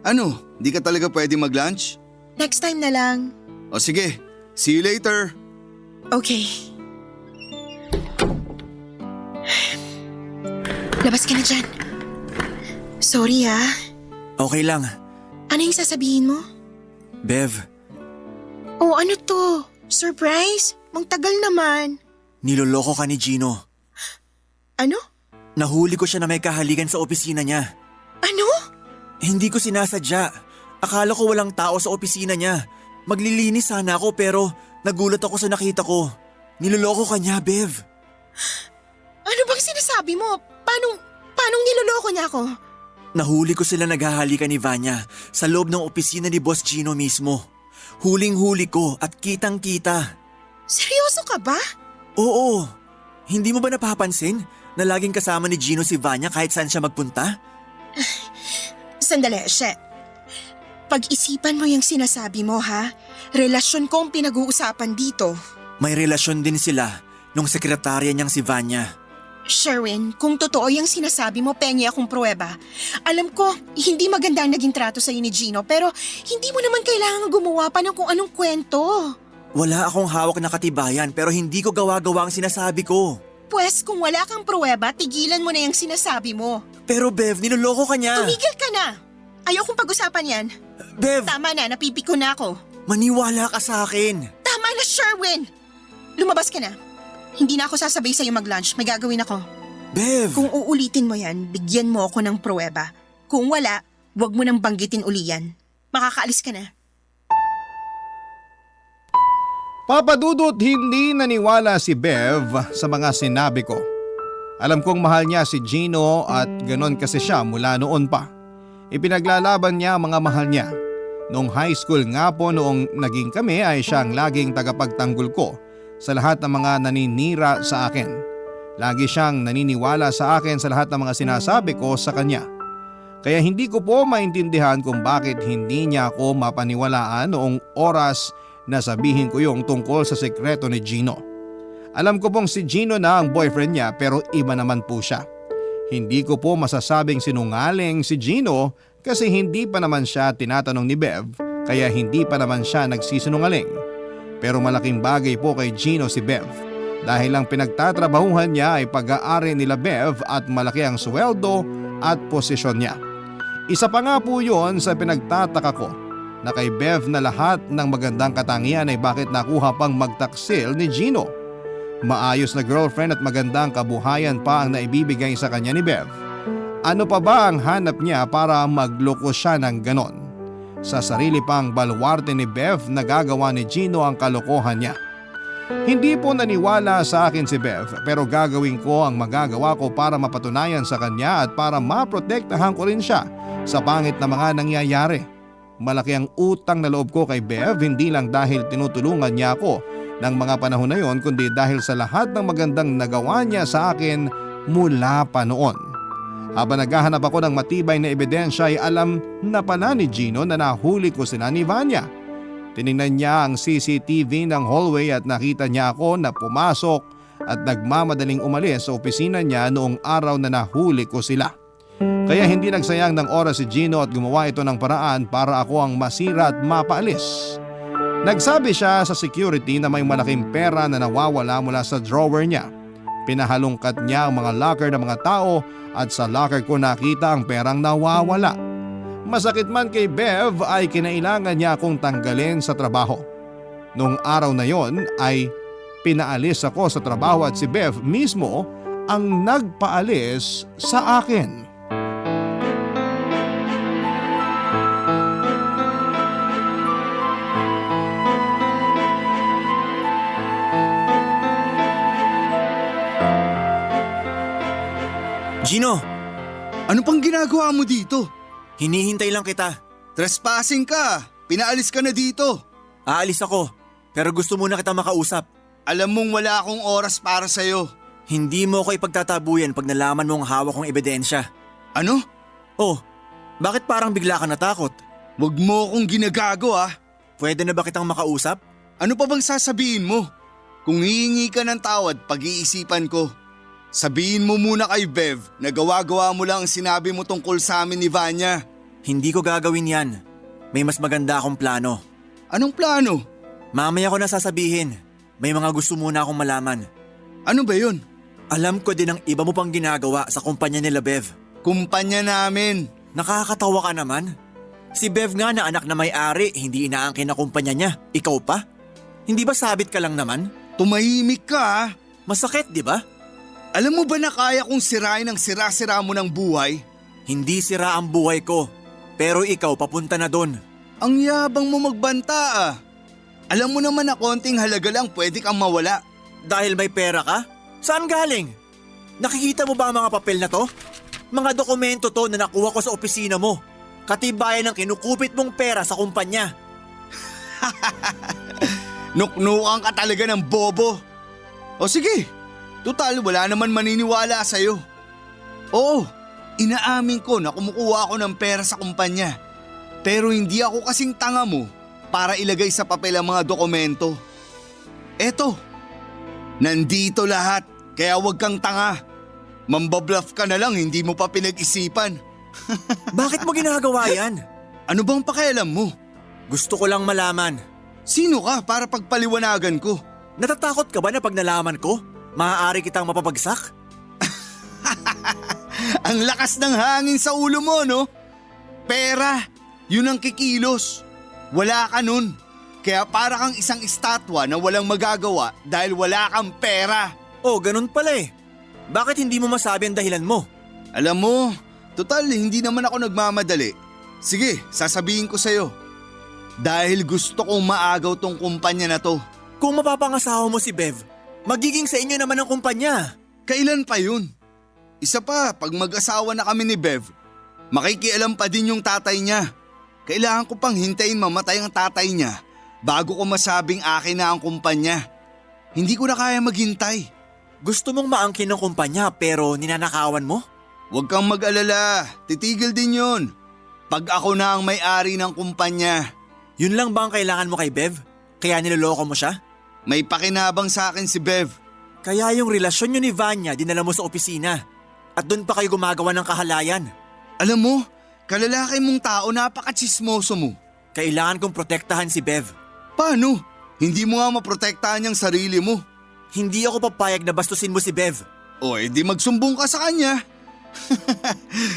Ano, di ka talaga pwede mag-lunch? next time na lang. O sige, see you later. Okay. Lumabas ka na dyan. Sorry Okay lang. Ano yung sasabihin mo? Bev, Oh, ano to? Surprise? Mang tagal naman. niloloko ka ni Gino. Ano? Nahuli ko siya na may kahalikan sa opisina niya. Ano? Hindi ko sinasadya. Akala ko walang tao sa opisina niya. Maglilinis sana ako pero nagulat ako sa nakita ko. Niloloko ka niya, Bev. Ano bang sinasabi mo? Paano niloloko niya ako? Nahuli ko sila naghahalikan ni Vanya sa loob ng opisina ni Boss Gino mismo. Huling-huli ko at kitang-kita. Seryoso ka ba? Oo. Hindi mo ba napapansin na laging kasama ni Gino si Vanya kahit saan siya magpunta? Sandali, She. Pag-isipan mo yung sinasabi mo, ha? Relasyon ko ang pinag-uusapan dito. May relasyon din sila nung sekretarya niyang si Vanya. Sherwin, kung totoo yung sinasabi mo, pengi akong pruweba. Alam ko, hindi maganda ang naging trato sa'yo ni Gino, pero hindi mo naman kailangan gumawa pa ng kung anong kwento. Wala akong hawak na katibayan pero hindi ko gawa-gawa ang sinasabi ko. Pwes kung wala kang pruweba, tigilan mo na yung sinasabi mo. Pero Bev, niloloko ka niya. Tumigil ka na! Ayokong pag-usapan yan. Bev, Tama na, napipiko na ako. maniwala ka sa akin. Tama na, Sherwin! Lumabas ka na. Hindi na ako sasabay sa'yo mag-lunch. May gagawin ako. Bev! Kung uulitin mo yan, bigyan mo ako ng pruweba. Kung wala, huwag mo nang banggitin uli yan. Makakaalis ka na. Papa Dudut, hindi naniwala si Bev sa mga sinabi ko. Alam kong mahal niya si Gino at ganon kasi siya mula noon pa. Ipinaglalaban niya ang mga mahal niya. Noong high school nga po noong naging kami ay siya ang laging tagapagtanggol ko sa lahat ng mga naninira sa akin. Lagi siyang naniniwala sa akin sa lahat ng mga sinasabi ko sa kanya. Kaya hindi ko po maintindihan kung bakit hindi niya ako mapaniwalaan noong oras na sabihin ko yung tungkol sa sekreto ni Gino. Alam ko pong si Gino na ang boyfriend niya pero iba naman po siya. Hindi ko po masasabing sinungaling si Gino kasi hindi pa naman siya tinatanong ni Bev kaya hindi pa naman siya nagsisinungaling. Pero malaking bagay po kay Gino si Bev dahil ang pinagtatrabahuhan niya ay pag-aari nila Bev at malaki ang sweldo at posisyon niya. Isa pa nga po yun sa pinagtataka ko na kay Bev na lahat ng magandang katangian ay bakit nakuha pang magtaksil ni Gino. Maayos na girlfriend at magandang kabuhayan pa ang naibibigay sa kanya ni Bev. Ano pa ba ang hanap niya para magloko siya ng ganon? Sa sarili pang baluarte ni Bev nagagawa ni Gino ang kalokohan niya. Hindi po naniwala sa akin si Bev pero gagawin ko ang magagawa ko para mapatunayan sa kanya at para maprotektahan ko rin siya sa pangit na mga nangyayari. Malaki ang utang na loob ko kay Bev hindi lang dahil tinutulungan niya ako ng mga panahon na yon kundi dahil sa lahat ng magandang nagawa niya sa akin mula pa noon. Habang naghahanap ako ng matibay na ebidensya ay alam na pala ni Gino na nahuli ko sila ni Vanya. Tiningnan niya ang CCTV ng hallway at nakita niya ako na pumasok at nagmamadaling umalis sa opisina niya noong araw na nahuli ko sila. Kaya hindi nagsayang ng oras si Gino at gumawa ito ng paraan para ako ang masira at mapaalis. Nagsabi siya sa security na may malaking pera na nawawala mula sa drawer niya. Pinahalungkat niya ang mga locker ng mga tao at sa locker ko nakita ang perang nawawala. Masakit man kay Bev ay kinailangan niya akong tanggalin sa trabaho. Noong araw na yon ay pinaalis ako sa trabaho at si Bev mismo ang nagpaalis sa akin. Gino, Ano pang ginagawa mo dito? hinihintay lang kita. Trespassing ka! Pinaalis ka na dito! Aalis ako, pero gusto muna kita makausap. Alam mong wala akong oras para sa'yo. Hindi mo ako ipagtatabuyan pag nalaman mo ang hawak kong ebidensya. Ano? Oh, bakit parang bigla ka natakot? Huwag mo akong ginagago ah! Pwede na ba kitang makausap? Ano pa bang sasabihin mo? Kung hihingi ka ng tawad, pag-iisipan ko. Sabihin mo muna kay Bev na gawa-gawa mo lang ang sinabi mo tungkol sa amin ni Vanya. Hindi ko gagawin yan. May mas maganda akong plano. Anong plano? Mamaya ko na sasabihin. May mga gusto muna akong malaman. Ano ba yun? Alam ko din ang iba mo pang ginagawa sa kumpanya nila Bev. Kumpanya namin. Nakakatawa ka naman. Si Bev nga na anak na may-ari, hindi inaangkin na kumpanya niya. Ikaw pa? Hindi ba sabit ka lang naman? Tumahimik ka ha. Masakit, di ba? Alam mo ba na kaya kong sirain ang sira-sira mo ng buhay? Hindi sira ang buhay ko. Pero ikaw papunta na doon. Ang yabang mo magbanta ah. Alam mo naman na konting halaga lang pwede kang mawala. Dahil may pera ka? Saan galing? Nakikita mo ba ang mga papel na to? Mga dokumento to na nakuha ko sa opisina mo. Katibayan ng kinukupit mong pera sa kumpanya. Nuknukan ka talaga ng bobo. O sige, total wala naman maniniwala sa'yo. Oo, inaamin ko na kumukuha ako ng pera sa kumpanya. Pero hindi ako kasing tanga mo para ilagay sa papel ang mga dokumento. Eto, nandito lahat, kaya huwag kang tanga. Mambabluff ka na lang, hindi mo pa pinag-isipan. Bakit mo ginagawa yan? Ano bang pakialam mo? Gusto ko lang malaman. Sino ka para pagpaliwanagan ko? Natatakot ka ba na pag nalaman ko, maaari kitang mapabagsak? Ang lakas ng hangin sa ulo mo, no? Pera, yun ang kikilos. Wala ka nun. Kaya para kang isang estatwa na walang magagawa dahil wala kang pera. Oh, ganun pala eh. Bakit hindi mo masabi ang dahilan mo? Alam mo, total hindi naman ako nagmamadali. Sige, sasabihin ko sa'yo. Dahil gusto kong maagaw tong kumpanya na to. Kung mapapangasawa mo si Bev, magiging sa inyo naman ang kumpanya. Kailan pa yun? Isa pa, pag mag-asawa na kami ni Bev, makikialam pa din yung tatay niya. Kailangan ko pang hintayin mamatay ang tatay niya bago ko masabing akin na ang kumpanya. Hindi ko na kaya maghintay. Gusto mong maangkin ng kumpanya pero ninanakawan mo? Huwag kang mag-alala, titigil din yun. Pag ako na ang may-ari ng kumpanya. Yun lang ba ang kailangan mo kay Bev? Kaya niloloko mo siya? May pakinabang sa akin si Bev. Kaya yung relasyon nyo ni Vanya dinala mo sa opisina. At doon pa kayo gumagawa ng kahalayan. Alam mo, kalalaki mong tao, napaka-tsismoso mo. Kailangan kong protektahan si Bev. Paano? Hindi mo nga maprotektahan yung sarili mo. Hindi ako papayag na bastusin mo si Bev. O edi magsumbong ka sa kanya.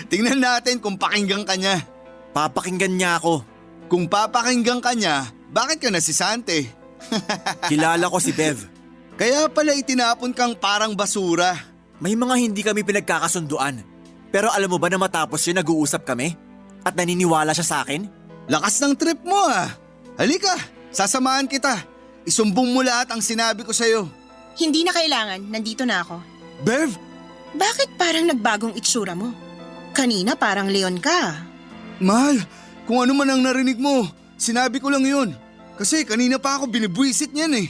Tingnan natin kung pakinggan ka niya. Papakinggan niya ako. Kung papakinggan ka niya, bakit ka nasisante? Kilala ko si Bev. Kaya pala itinapon kang parang basura. May mga hindi kami pinagkakasunduan. Pero alam mo ba na matapos yun nag-uusap kami? At naniniwala siya sa akin? Lakas ng trip mo ah. Halika, sasamahan kita. Isumbong mo lahat ang sinabi ko sa'yo. Hindi na kailangan, nandito na ako. Bev! Bakit parang nagbagong itsura mo? Kanina parang leon ka. Mahal, kung ano man ang narinig mo, sinabi ko lang yun. Kasi kanina pa ako binibwisit niyan eh.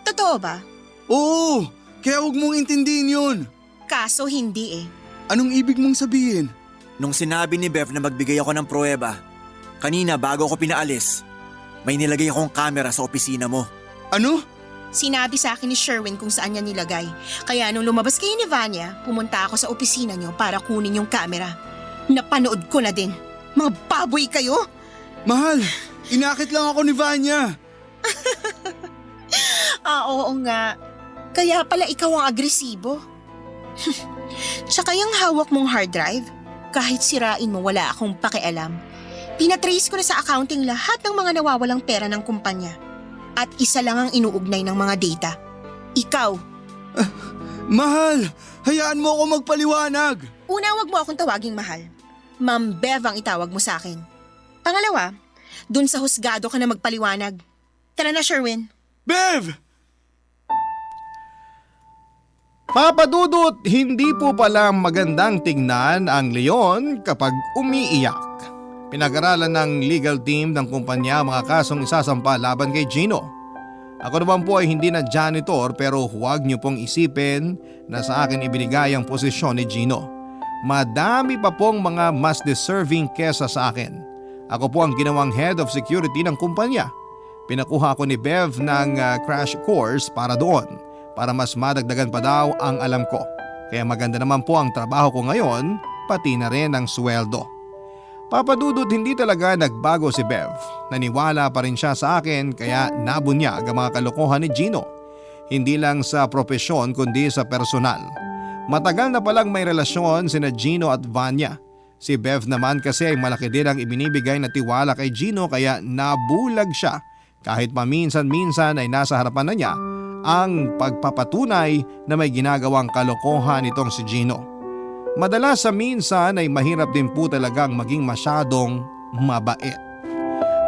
Totoo ba? Oo, kaya huwag mong intindihin yun. Kaso hindi eh. Anong ibig mong sabihin? Nung sinabi ni Bev na magbigay ako ng pruweba, kanina bago ako pinaalis, may nilagay akong kamera sa opisina mo. Ano? Sinabi sa akin ni Sherwin kung saan niya nilagay. Kaya nung lumabas kayo ni Vanya, pumunta ako sa opisina niyo para kunin yung camera. Napanood ko na din. Mga baboy kayo! Mahal, inakit lang ako ni Vanya. Oo nga. Kaya pala ikaw ang agresibo. Tsaka yung hawak mong hard drive, kahit sirain mo wala akong pakialam. Pinatrace ko na sa accounting lahat ng mga nawawalang pera ng kumpanya. At isa lang ang inuugnay ng mga data. Ikaw. Mahal, hayaan mo ako magpaliwanag. Una, wag mo akong tawaging mahal. Ma'am Bev ang itawag mo sa akin. Pangalawa, dun sa husgado ka na magpaliwanag. Tara na, Sherwin. Bev! Papa Dudut, hindi po pala magandang tingnan ang leon kapag umiiyak. Pinag-aralan ng legal team ng kumpanya ang mga kasong isasampa laban kay Gino. Ako naman po ay hindi na janitor pero huwag niyo pong isipin na sa akin ibinigay ang posisyon ni Gino. Madami pa pong mga mas deserving kesa sa akin. Ako po ang ginawang head of security ng kumpanya. Pinakuha ko ni Bev ng crash course para doon para mas madagdagan pa daw ang alam ko. Kaya maganda naman po ang trabaho ko ngayon pati na rin ang sweldo. Papa Dudut, hindi talaga nagbago si Bev. Naniwala pa rin siya sa akin kaya nabunyag ang mga kalokohan ni Gino. Hindi lang sa propesyon kundi sa personal. Matagal na palang may relasyon sina Gino at Vanya. Si Bev naman kasi ay malaki din ang ibinibigay na tiwala kay Gino kaya nabulag siya kahit paminsan-minsan ay nasa harapan na niya ang pagpapatunay na may ginagawang kalokohan itong si Gino. Madalas sa minsan ay mahirap din po talagang maging masyadong mabait.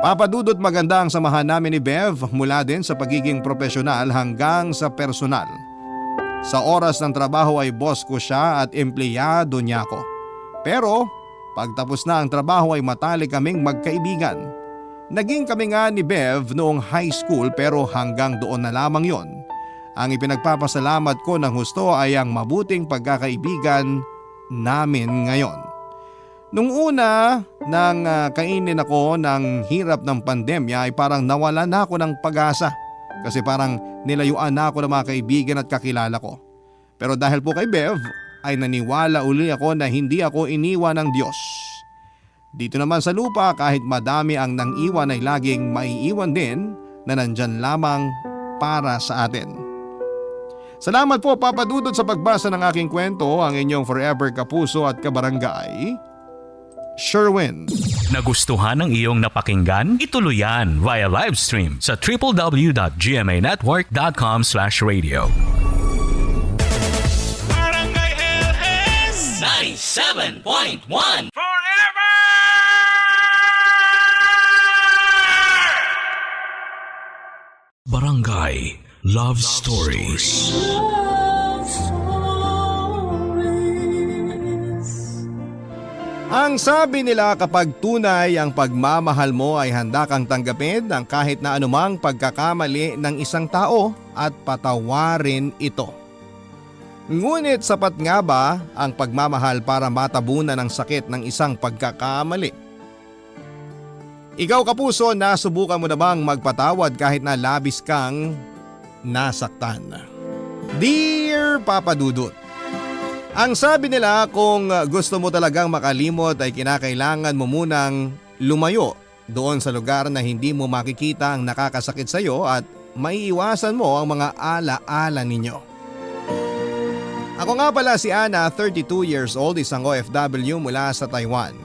Papadudot maganda ang samahan namin ni Bev mula din sa pagiging profesional hanggang sa personal. Sa oras ng trabaho ay boss ko siya at empleyado niya ako. Pero pagtapos na ang trabaho ay matalik kaming magkaibigan. Naging kami nga ni Bev noong high school pero hanggang doon na lamang yon. Ang ipinagpapasalamat ko ng husto ay ang mabuting pagkakaibigan namin ngayon. Nung una nang kainin ako ng hirap ng pandemya ay parang nawala na ako ng pag-asa. Kasi parang nilayuan na ako ng mga kaibigan at kakilala ko. Pero dahil po kay Bev ay naniwala uli ako na hindi ako iniwan ng Diyos. Dito naman sa lupa kahit madami ang nang iwan ay laging maiiwan din na nandyan lamang para sa atin. Salamat po Papa Dudut sa pagbasa ng aking kwento, ang inyong forever kapuso at kabarangay, Sherwin. Nagustuhan ng iyong napakinggan? Ituloy yan via live stream sa www.gmanetwork.com/radio. Barangay LS 97.1 Forever! Barangay Love Stories. Love Stories. Ang sabi nila kapag tunay ang pagmamahal mo ay handa kang tanggapin ang kahit na anumang pagkakamali ng isang tao at patawarin ito. Ngunit sapat nga ba ang pagmamahal para matabunan ang sakit ng isang pagkakamali? Ikaw kapuso, nasubukan mo na bang magpatawad kahit na labis kang nasaktan? Dear Papa Dudut, ang sabi nila kung gusto mo talagang makalimot ay kinakailangan mo munang lumayo doon sa lugar na hindi mo makikita ang nakakasakit sa iyo at maiiwasan mo ang mga ala-ala ninyo. Ako nga pala si Ana, 32 years old, isang OFW mula sa Taiwan.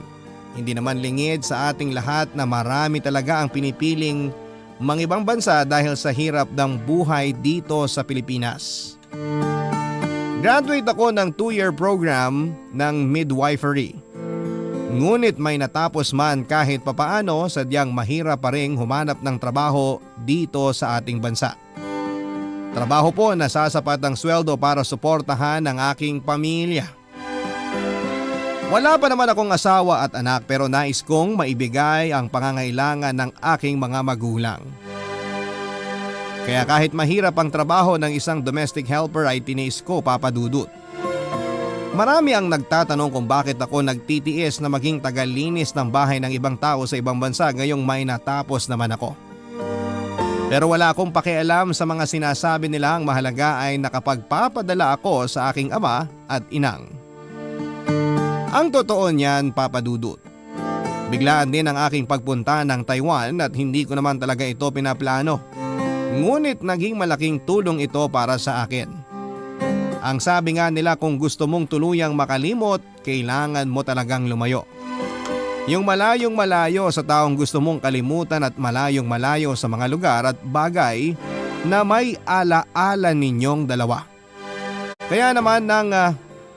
Hindi naman lingid sa ating lahat na marami talaga ang pinipiling mangibang bansa dahil sa hirap ng buhay dito sa Pilipinas. Graduate ako ng 2-year program ng midwifery. Ngunit may natapos man kahit papaano, sadyang mahirap pa ring humanap ng trabaho dito sa ating bansa. Trabaho po na sasapat ang sweldo para suportahan ang aking pamilya. Wala pa naman akong asawa at anak pero nais kong maibigay ang pangangailangan ng aking mga magulang. Kaya kahit mahirap ang trabaho ng isang domestic helper ay tiniis ko, Papa Dudut. Marami ang nagtatanong kung bakit ako nagtitiis na maging tagalinis ng bahay ng ibang tao sa ibang bansa ngayong may natapos naman ako. Pero wala akong pakialam sa mga sinasabi nila, ang mahalaga ay nakapagpapadala ako sa aking ama at inang. Ang totoo niyan, Papa Dudut, biglaan din ang aking pagpunta ng Taiwan at hindi ko naman talaga ito pinaplano. Ngunit naging malaking tulong ito para sa akin. Ang sabi nga nila, kung gusto mong tuluyang makalimot, kailangan mo talagang lumayo. Yung malayong malayo sa taong gusto mong kalimutan at malayong malayo sa mga lugar at bagay na may ala-ala ninyong dalawa. Kaya naman nang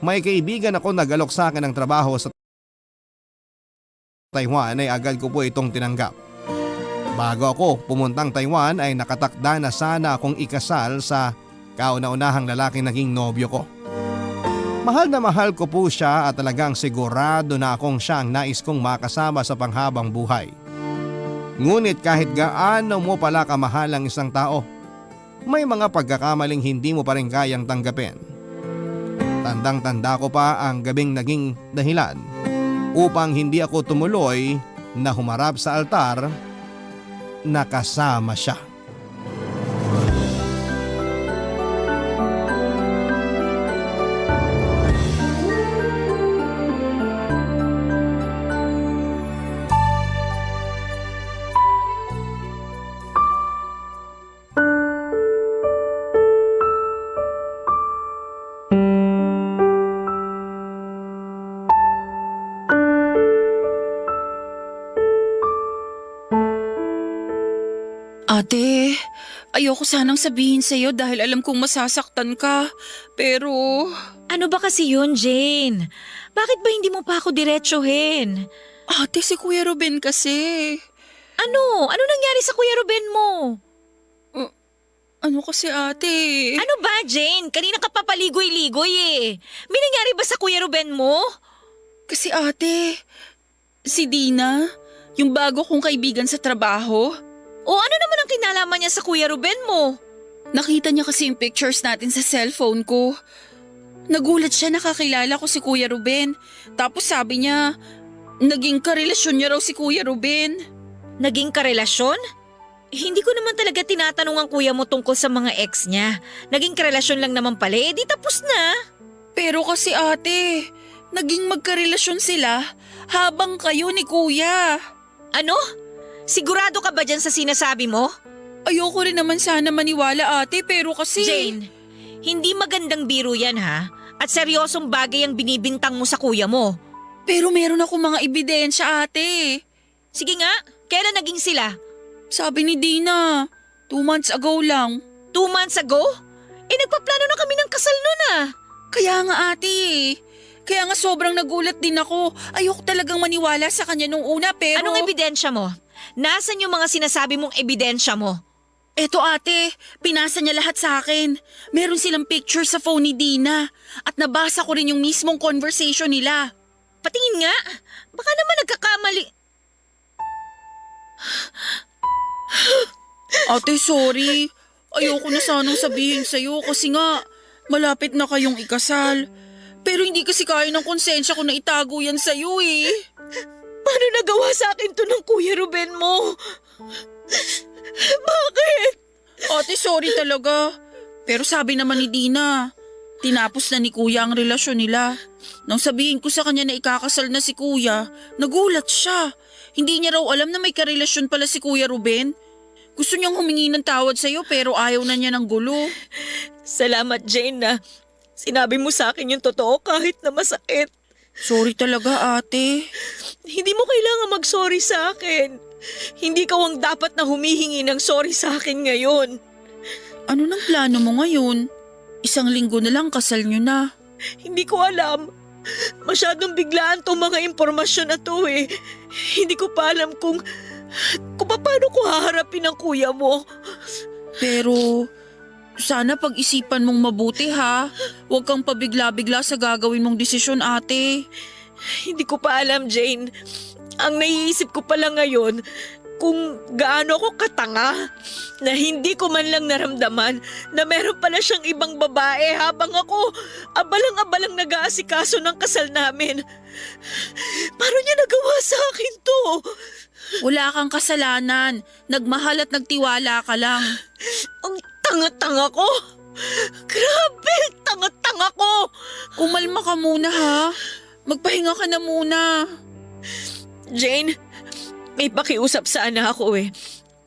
may kaibigan ako nagalok sa akin ng trabaho sa Taiwan ay agad ko po itong tinanggap. Bago ako pumuntang Taiwan ay nakatakda na sana akong ikasal sa kauna-unahang lalaking naging nobyo ko. Mahal na mahal ko po siya at talagang sigurado na akong siya ang nais kong makasama sa panghabang buhay. Ngunit kahit gaano mo pala kamahal ang isang tao, may mga pagkakamaling hindi mo pa rin kayang tanggapin. Tandang-tanda ko pa ang gabing naging dahilan upang hindi ako tumuloy na humarap sa altar na kasama siya. Ate, ayoko sanang sabihin sa'yo dahil alam kong masasaktan ka. Pero... Ano ba kasi yun, Jane? Bakit ba hindi mo pa ako diretsuhin? Ate, si Kuya Ruben kasi. Ano? Ano nangyari sa Kuya Ruben mo? Ano kasi ate? Ano ba, Jane? Kanina ka pa paligoy-ligoy eh. May nangyari ba sa Kuya Ruben mo? Kasi ate, si Dina, yung bago kong kaibigan sa trabaho, O ano naman ang kinalaman niya sa Kuya Ruben mo? nakita niya kasi yung pictures natin sa cellphone ko. Nagulat siya nakakilala ko si Kuya Ruben. Tapos sabi niya, naging karelasyon niya raw si Kuya Ruben. Naging karelasyon? Hindi ko naman talaga tinatanong ang kuya mo tungkol sa mga ex niya. Naging karelasyon lang naman pala, di tapos na. Pero kasi ate, naging magkarelasyon sila habang kayo ni Kuya. Ano? Sigurado ka ba dyan sa sinasabi mo? Ayoko rin naman sana maniwala ate pero kasi… Jane, hindi magandang biro yan ha. At seryosong bagay ang binibintang mo sa kuya mo. Pero meron ako mga ebidensya ate. Sige nga, kailan naging sila? Sabi ni Dina, 2 months ago lang. 2 months ago? Nagpaplano na kami ng kasal nun ah. Kaya nga ate, kaya nga sobrang nagulat din ako. Ayoko talagang maniwala sa kanya nung una pero… Anong ebidensya mo? Nasaan yung mga sinasabi mong ebidensya mo? Eto ate, pinasa niya lahat sa akin. Meron silang picture sa phone ni Dina at nabasa ko rin yung mismong conversation nila. Patingin nga, baka naman nagkakamali. Ate, sorry. Ayoko na sanang sabihin sa'yo kasi nga malapit na kayong ikasal. Pero hindi kasi kaya ng konsensya ko na itago yan sa'yo eh. Paano nagawa sa akin to ng Kuya Ruben mo? Bakit? Ate, sorry talaga. Pero sabi naman ni Dina, tinapos na ni Kuya ang relasyon nila. Nang sabihin ko sa kanya na ikakasal na si Kuya, nagulat siya. Hindi niya raw alam na may karelasyon pala si Kuya Ruben. Gusto niyang humingi ng tawad sa'yo pero ayaw na niya ng gulo. Salamat Jane na sinabi mo sa akin yung totoo kahit na masakit. Sorry talaga ate. Hindi mo kailangan mag-sorry sa akin. Hindi ka ang dapat na humihingi ng sorry sa akin ngayon. Ano nang plano mo ngayon? 1 linggo na lang kasal niyo na. Hindi ko alam. Masyadong biglaan tong mga impormasyon na to eh. Hindi ko pa alam kung paano ko haharapin ang kuya mo. Pero sana pag-isipan mong mabuti ha. Huwag kang pabigla-bigla sa gagawin mong desisyon ate. Hindi ko pa alam, Jane. Ang naiisip ko pala ngayon kung gaano ako katanga na hindi ko man lang naramdaman na meron pala siyang ibang babae habang ako abalang-abalang nag-aasikaso ng kasal namin. Paano niya nagawa sa akin to? Wala kang kasalanan. Nagmahal at nagtiwala ka lang. Ang tanga-tanga ko. Grabe, tanga-tanga ko. Kumalma ka muna ha. Magpahinga ka na muna. Jane, may pakiusap sana ako eh.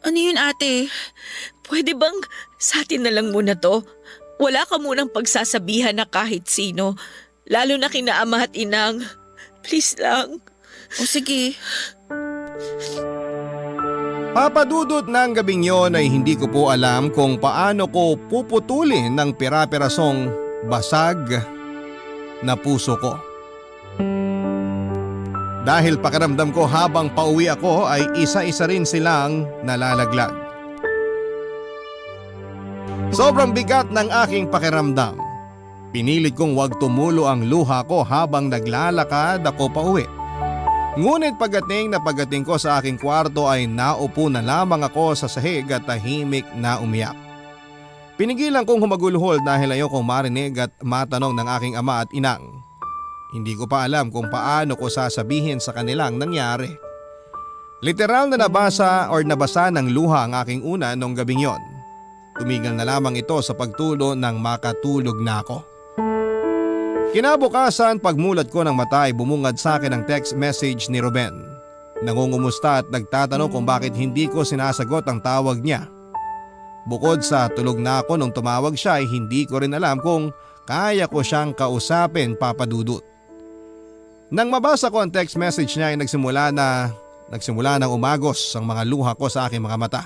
Ano yun ate? Pwede bang sa atin na lang muna to? Wala ka munang pagsasabihan na kahit sino. Lalo na kina ama at inang. Please lang. O sige. Papadudot ng gabing yon ay hindi ko po alam kung paano ko puputulin ng pira-pirasong basag na puso ko. Dahil pakiramdam ko habang pauwi ako ay isa-isa rin silang nalalaglag. Sobrang bigat ng aking pakiramdam. Pinilit kong wag tumulo ang luha ko habang naglalakad ako pauwi. Ngunit pagdating ko sa aking kwarto ay naupo na lamang ako sa sahig at tahimik na umiyak. Pinigilan kong humagulhol dahil ayokong marinig at matanong ng aking ama at inang. Hindi ko pa alam kung paano ko sasabihin sa kanilang nangyari. Literal na nabasa ng luha ang aking una nung gabing yon. Tumigil na lamang ito sa pagtulo nang makatulog na ako. Kinabukasan pagmulat ko ng mata ay bumungad sa akin ang text message ni Ruben. Nangungumusta at nagtatanong kung bakit hindi ko sinasagot ang tawag niya. Bukod sa tulog na ako nung tumawag siya ay hindi ko rin alam kung kaya ko siyang kausapin papadudot. Nang mabasa ko ang text message niya ay nagsimula ng umagos ang mga luha ko sa aking mga mata.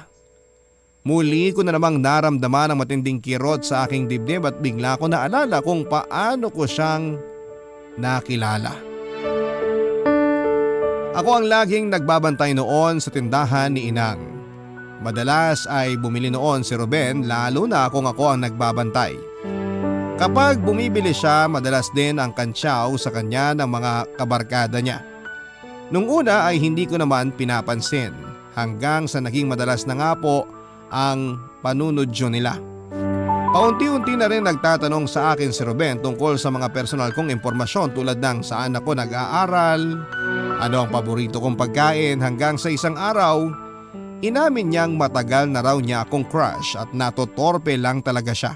Muli ko na namang naramdaman ang matinding kirot sa aking dibdib at bigla ko naalala kung paano ko siyang nakilala. Ako ang laging nagbabantay noon sa tindahan ni Inang. Madalas ay bumili noon si Ruben lalo na kung ako ang nagbabantay. Kapag bumibili siya, madalas din ang kantsaw sa kanya ng mga kabarkada niya. Nung una ay hindi ko naman pinapansin hanggang sa naging madalas na nga po ang panunodyo nila. Paunti-unti na rin nagtatanong sa akin si Ruben tungkol sa mga personal kong impormasyon tulad ng saan ako nag-aaral, ano ang paborito kong pagkain hanggang sa isang araw, inamin niyang matagal na raw niya akong crush at natotorpe lang talaga siya.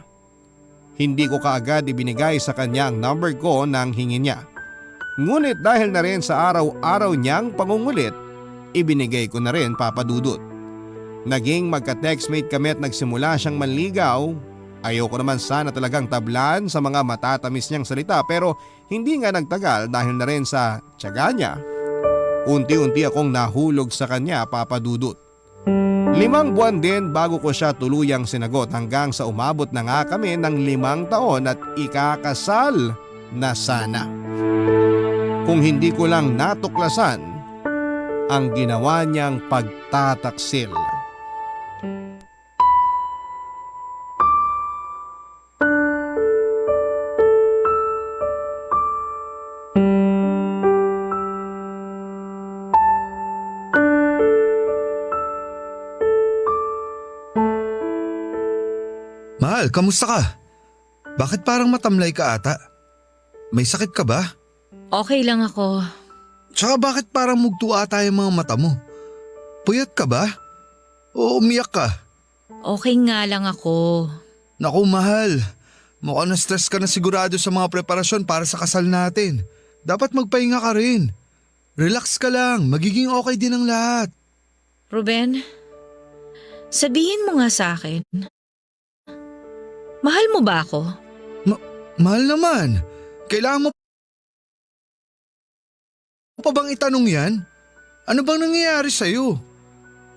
Hindi ko kaagad ibinigay sa kanya ang number ko nang hingin niya. Ngunit dahil na rin sa araw-araw niyang pangungulit, ibinigay ko na rin, Papa Dudut. Naging magka-textmate kami at nagsimula siyang manligaw. Ayoko naman sana talagang tablan sa mga matatamis niyang salita pero hindi nga nagtagal dahil na rin sa tiyaga niya. Unti-unti akong nahulog sa kanya, Papa Dudut. 5 buwan din bago ko siya tuluyang sinagot hanggang sa umabot na nga kami ng 5 taon at ikakasal na sana. Kung hindi ko lang natuklasan ang ginawa niyang pagtataksil. Mahal, kamusta ka? Bakit parang matamlay ka ata? May sakit ka ba? Okay lang ako. Tsaka bakit parang mugto ata yung mga mata mo? Puyat ka ba? O umiyak ka? Okay nga lang ako. Naku mahal, mukhang na-stress ka na sigurado sa mga preparasyon para sa kasal natin. Dapat magpahinga ka rin. Relax ka lang, magiging okay din ang lahat. Ruben, sabihin mo nga sa akin. Mahal mo ba ako? Mahal naman. Kailangan mo pa bang itanong yan? Ano bang nangyayari sa'yo?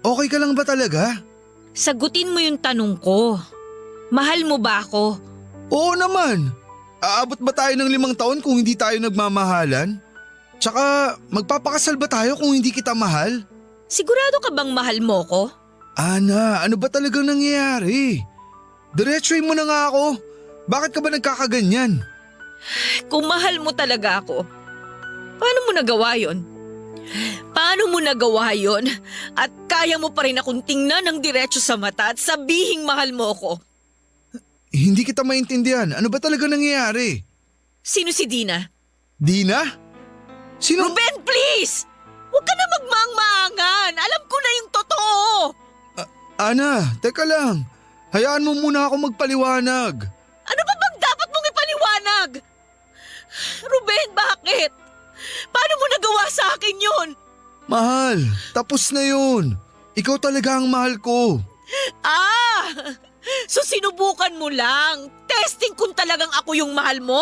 Okay ka lang ba talaga? Sagutin mo yung tanong ko. Mahal mo ba ako? Oo naman. Aabot ba tayo ng 5 taon kung hindi tayo nagmamahalan? Tsaka magpapakasal ba tayo kung hindi kita mahal? Sigurado ka bang mahal mo ko? Ana, ano ba talagang nangyayari? Diretsuhin mo na nga ako. Bakit ka ba nagkakaganyan? Kung mahal mo talaga ako, paano mo nagawa yon? Paano mo nagawa yon? At kaya mo pa rin akong tingnan ng diretso sa mata at sabihing mahal mo ako? Hindi kita maintindihan. Ano ba talaga nangyayari? Sino si Dina? Dina? Sino? Ruben, please! Huwag ka na magmaang-maangan. Alam ko na yung totoo. Ana, teka lang. Hayaan mo muna ako magpaliwanag. Ano ba bang dapat mong ipaliwanag? Ruben, bakit? Paano mo nagawa sa akin yun? Mahal, tapos na yun. Ikaw talaga ang mahal ko. So sinubukan mo lang. Testing kung talagang ako yung mahal mo?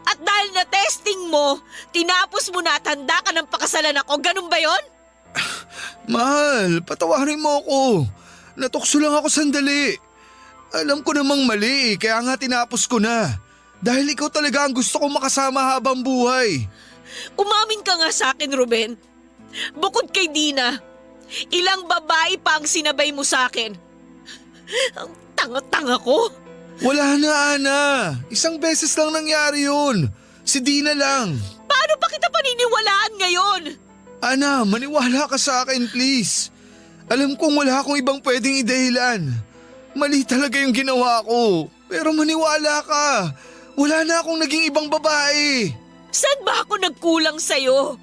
At dahil na testing mo, tinapos mo na at handa ka ng pakasalan ako. Ganun ba yon? Mahal, patawarin mo ako. Natukso lang ako sandali. Alam ko namang mali, kaya nga tinapos ko na. Dahil ikaw talaga ang gusto kong makasama habang buhay. Umamin ka nga sa akin, Ruben. Bukod kay Dina, ilang babae pa ang sinabay mo sa akin? Ang tanga-tanga ko. Wala na, Ana. Isang beses lang nangyari yun. Si Dina lang. Paano pa kita paniniwalaan ngayon? Ana, maniwala ka sa akin, please. Alam kong wala akong ibang pwedeng idahilan. Mali talaga yung ginawa ko. Pero maniwala ka. Wala na akong naging ibang babae. Saan ba ako nagkulang sa'yo?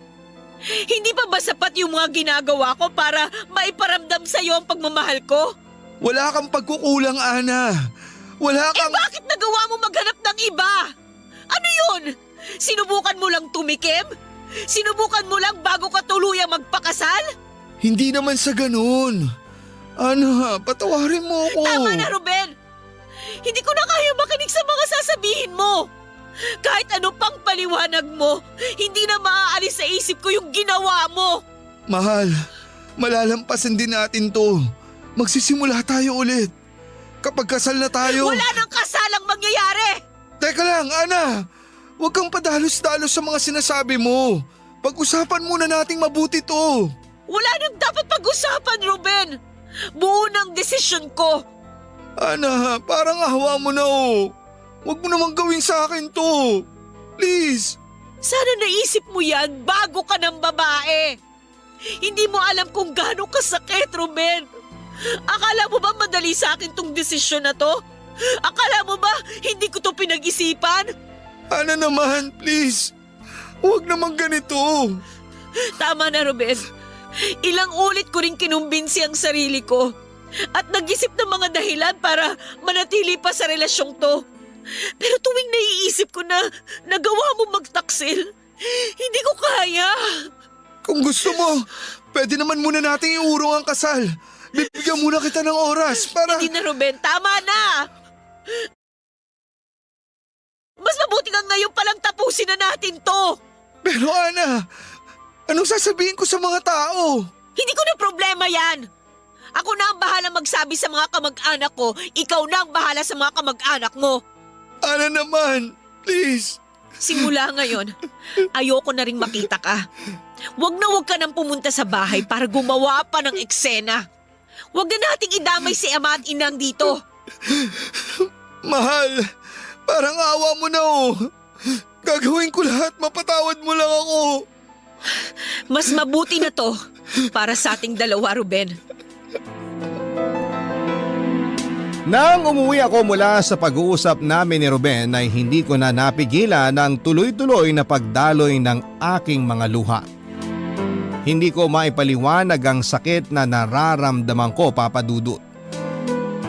Hindi pa ba sapat yung mga ginagawa ko para maiparamdam sa'yo ang pagmamahal ko? Wala kang pagkukulang, Ana. Wala kang… Bakit nagawa mo maghanap ng iba? Ano yun? Sinubukan mo lang tumikim? Sinubukan mo lang bago ka tuluyang magpakasal? Hindi naman sa ganun. Ana, patawarin mo ako. Tama na, Ruben! Hindi ko na kaya makinig sa mga sasabihin mo. Kahit ano pang paliwanag mo, hindi na maaalis sa isip ko yung ginawa mo. Mahal, malalampasan din natin to. magsisimula tayo ulit. Kapag kasal na tayo… Wala nang kasalang mangyayari! Teka lang, Ana! Huwag kang padalos-dalos sa mga sinasabi mo. Pag-usapan muna nating mabuti to. Wala nang dapat pag-usapan, Ruben! Buo ng desisyon ko! Ana, parang ahawa mo na oh. Huwag mo namang gawin sa akin to. Please. Sana naisip mo yan bago ka ng babae. Hindi mo alam kung gaano kasakit, Ruben. Akala mo ba madali sa akin tong desisyon na to? Akala mo ba hindi ko to pinag-isipan? Ana naman, please. Huwag naman ganito. Tama na, Ruben. Ilang ulit ko rin kinumbinsi ang sarili ko at nag-isip ng mga dahilan para manatili pa sa relasyong to. Pero tuwing naiisip ko na nagawa mo magtaksil, hindi ko kaya. Kung gusto mo, pwede naman muna nating iurong ang kasal. Bibigyan muna kita ng oras para… Hindi na, Ruben. Tama na! Mas mabuti nga ngayon palang tapusin na natin to. Pero Ana, anong sasabihin ko sa mga tao? Hindi ko na problema yan. Ako na ang bahala magsabi sa mga kamag-anak ko. Ikaw na ang bahala sa mga kamag-anak mo. Ana naman, please. Simula ngayon, ayoko na ring makita ka. Huwag ka nang pumunta sa bahay para gumawa pa ng eksena. Huwag na nating idamay si ama at inang dito. Mahal, parang awa mo na oh. Gagawin ko lahat, mapatawad mo lang ako. Mas mabuti na to para sa ating dalawa, Ruben. Nang umuwi ako mula sa pag-uusap namin ni Ruben ay hindi ko na napigilan ang tuloy-tuloy na pagdaloy ng aking mga luha. Hindi ko maipaliwanag ang sakit na nararamdaman ko, Papa Dudut.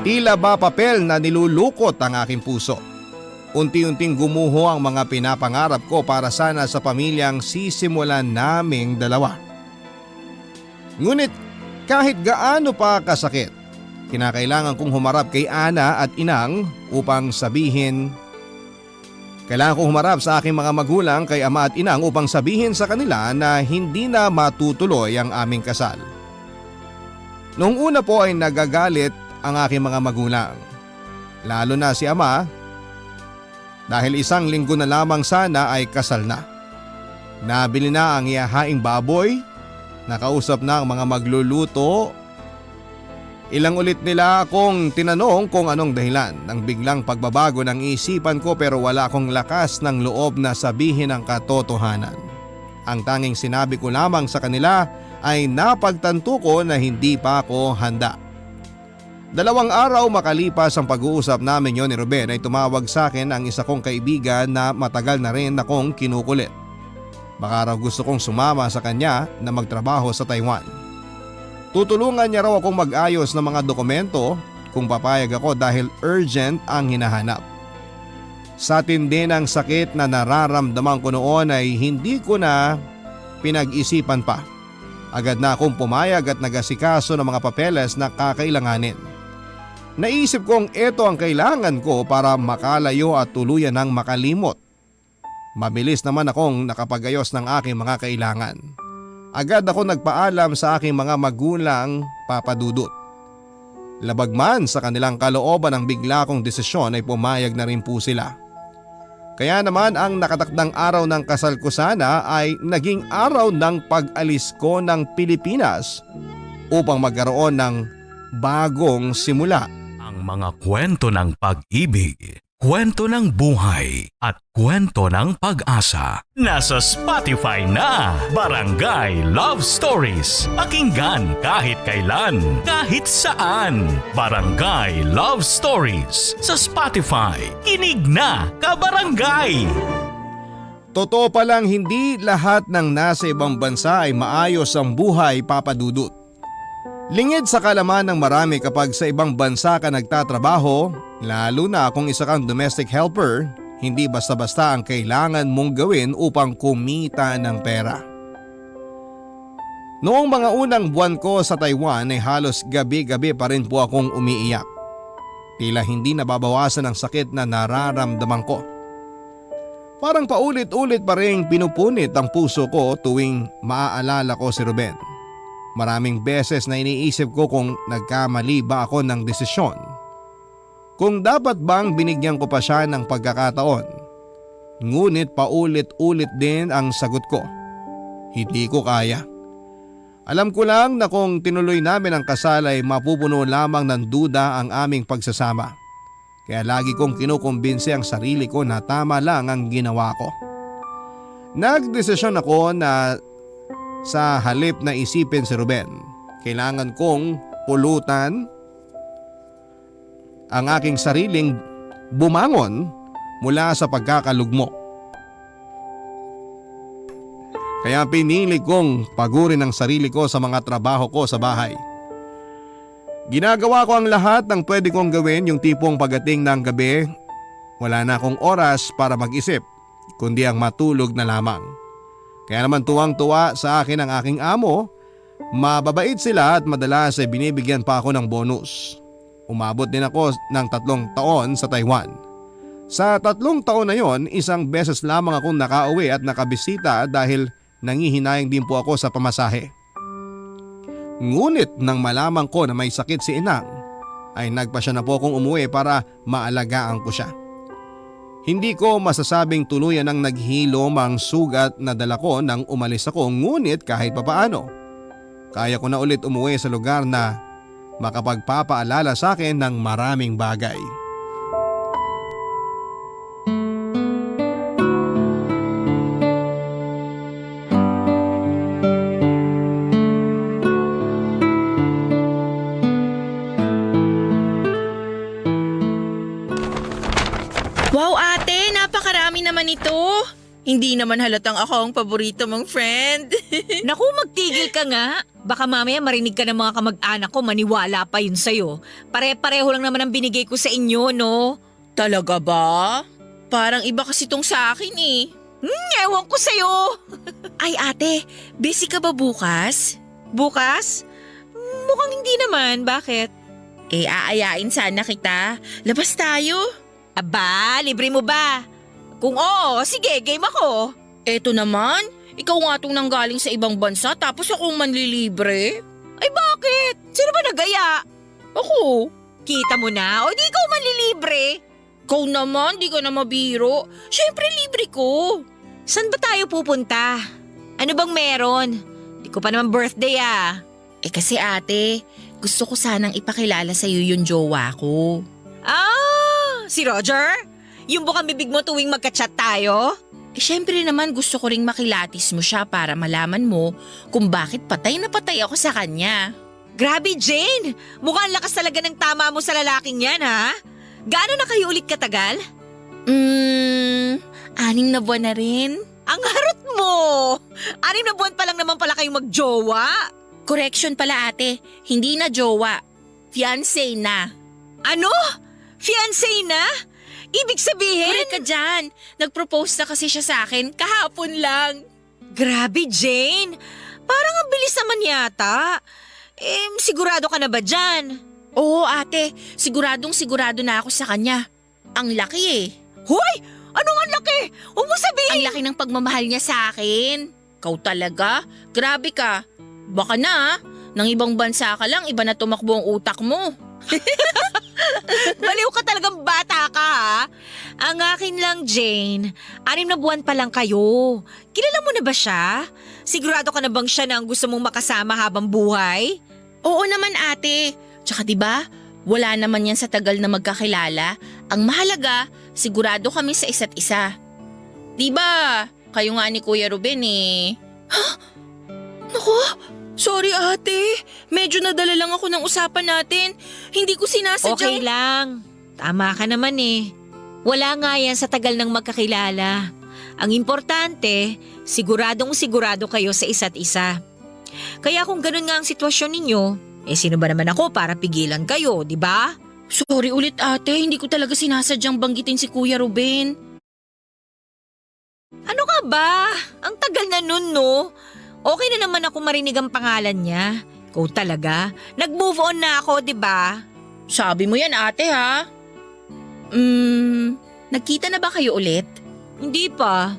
Tila ba papel na nilulukot ang aking puso. Unti-unting gumuho ang mga pinapangarap ko para sana sa pamilyang sisimulan naming dalawa. Ngunit kahit gaano pa kasakit, kinakailangan kong humarap kay Ana at Inang upang sabihin… Kailangan kong humarap sa aking mga magulang kay Ama at Inang upang sabihin sa kanila na hindi na matutuloy ang aming kasal. Noong una po ay nagagalit ang aking mga magulang. Lalo na si Ama dahil 1 linggo na lamang sana ay kasal na. Nabili na ang ihahaing baboy, nakausap na ang mga magluluto. Ilang ulit nila akong tinanong kung anong dahilan ng biglang pagbabago ng isipan ko pero wala akong lakas ng loob na sabihin ang katotohanan. Ang tanging sinabi ko lamang sa kanila ay napagtanto ko na hindi pa ako handa. 2 araw makalipas ang pag-uusap namin yon ni Ruben ay tumawag sa akin ang isa kong kaibigan na matagal na rin akong kinukulit. Baka raw gusto kong sumama sa kanya na magtrabaho sa Taiwan. Tutulungan niya raw akong mag-ayos ng mga dokumento kung papayag ako dahil urgent ang hinahanap. Sa tindi ng sakit na nararamdaman ko noon ay hindi ko na pinag-isipan pa. Agad na akong pumayag at nagasikaso ng mga papeles na kakailanganin. Naisip kong ito ang kailangan ko para makalayo at tuluyan ng makalimot. Mabilis naman akong nakapagayos ng aking mga kailangan. Agad ako nagpaalam sa aking mga magulang, Papa Dudut. Labag man sa kanilang kalooban ang bigla kong desisyon ay pumayag na rin po sila. Kaya naman ang nakatakdang araw ng kasal ko sana ay naging araw ng pag-alis ko ng Pilipinas upang magkaroon ng bagong simula. Ang mga kwento ng pag-ibig, kwento ng buhay at kwento ng pag-asa. Nasa Spotify na, Barangay Love Stories. Pakinggan kahit kailan, kahit saan. Barangay Love Stories sa Spotify. Kinig na, kabarangay! Totoo palang hindi lahat ng nasa ibang bansa ay maayos ang buhay, Papa Dudut. Lingid sa kalaman ng marami kapag sa ibang bansa ka nagtatrabaho, lalo na kung isa kang domestic helper, hindi basta-basta ang kailangan mong gawin upang kumita ng pera. Noong mga unang buwan ko sa Taiwan ay halos gabi-gabi pa rin po akong umiiyak. Tila hindi nababawasan ang sakit na nararamdaman ko. Parang paulit-ulit pa rin pinupunit ang puso ko tuwing maaalala ko si Ruben. Maraming beses na iniisip ko kung nagkamali ba ako ng desisyon. Kung dapat bang binigyan ko pa siya ng pagkakataon. Ngunit paulit-ulit din ang sagot ko. Hindi ko kaya. Alam ko lang na kung tinuloy namin ang kasal ay mapupuno lamang ng duda ang aming pagsasama. Kaya lagi kong kinukumbinse ang sarili ko na tama lang ang ginawa ko. Nagdesisyon ako na sa halip na isipin si Ruben, kailangan kong pulutan ang aking sariling bumangon mula sa pagkakalugmok. Kaya pinili kong pagurin ang sarili ko sa mga trabaho ko sa bahay. Ginagawa ko ang lahat ng pwede kong gawin, yung tipong pagdating ng gabi, wala na akong oras para mag-isip, kundi ang matulog na lamang. Kaya naman tuwang-tuwa sa akin ang aking amo, mababait sila at madalas ay binibigyan pa ako ng bonus. Umabot din ako ng 3 taon sa Taiwan. Sa 3 taon na yon, isang beses lamang akong nakauwi at nakabisita dahil nangihinayang din po ako sa pamasahe. Ngunit nang malaman ko na may sakit si Inang, ay nagpasya na po akong umuwi para maalagaan ko siya. Hindi ko masasabing tuluyan ang naghilom ang sugat na dala ko nang umalis ako, ngunit kahit papaano, kaya ko na ulit umuwi sa lugar na makapagpapaalala sa akin ng maraming bagay. Wow ate, napakarami naman ito. Hindi naman halatang ako ang paborito mong friend. Naku, magtigil ka nga. Baka mamaya marinig ka ng mga kamag-anak ko, maniwala pa yun sa'yo. Pare-pareho lang naman ang binigay ko sa inyo, no? Talaga ba? Parang iba kasi tong sa akin eh. Ewan ko sa'yo. Ay ate, busy ka ba bukas? Bukas? Mukhang hindi naman, bakit? Aayain sana kita. Labas tayo. Aba, libre mo ba? Kung oo, sige, game ako. Eto naman, ikaw nga tong nanggaling sa ibang bansa tapos akong manlilibre. Ay bakit? Sino ba nagaya? Ako? Kita mo na, o di ikaw manlilibre. Ikaw naman, di ka na mabiro. Siyempre libre ko. Saan ba tayo pupunta? Ano bang meron? Di ko pa naman birthday ah. Kasi ate, gusto ko sanang ipakilala sa'yo yung jowa ko. Ah, si Roger? Yung bukang bibig mo tuwing magka-chat tayo? Siyempre naman gusto ko ring makilatis mo siya para malaman mo kung bakit patay na patay ako sa kanya. Grabe Jane, mukhang lakas talaga ng tama mo sa lalaking yan ha? Gaano na kayo ulit katagal? 6 na buwan na rin. Ang harot mo! 6 na buwan pa lang naman pala kayong magjowa. Correction pala ate, hindi na jowa. Fiancé na. Ano? Fiancé na? Ibig sabihin? Correct ka dyan. Nag-propose na kasi siya sa akin kahapon lang. Grabe Jane, parang ang bilis naman yata. Sigurado ka na ba dyan? Oo ate, sigurado na ako sa kanya. Ang laki eh. Hoy! Anong ang laki? Huwag mo sabihin! Ang laki ng pagmamahal niya sa akin. Kau talaga? Grabe ka. Baka na, nang ibang bansa ka lang, iba na tumakbo ang utak mo. Baliw ka talagang bata ka ha? Ang akin lang Jane, 6 na buwan pa lang kayo. Kilala mo na ba siya? Sigurado ka na bang siya na ang gusto mong makasama habang buhay? Oo naman ate. Tsaka diba, wala naman yan sa tagal na magkakilala. Ang mahalaga, sigurado kami sa isa't isa. Diba, kayo nga ni Kuya Ruben eh. Naku, sorry ate. Medyo nadala lang ako ng usapan natin. Hindi ko sinasadyang… Okay lang. Tama ka naman eh. Wala nga yan sa tagal ng magkakilala. Ang importante, sigurado kayo sa isa't isa. Kaya kung ganun nga ang sitwasyon ninyo, sino ba naman ako para pigilan kayo, di ba? Sorry ulit ate, hindi ko talaga sinasadyang banggitin si Kuya Ruben. Ano ka ba? Ang tagal na nun, no? Okay na naman ako marinig ang pangalan niya. Ikaw talaga. Nag-move on na ako, di ba? Sabi mo yan ate ha? Nagkita na ba kayo ulit? Hindi pa.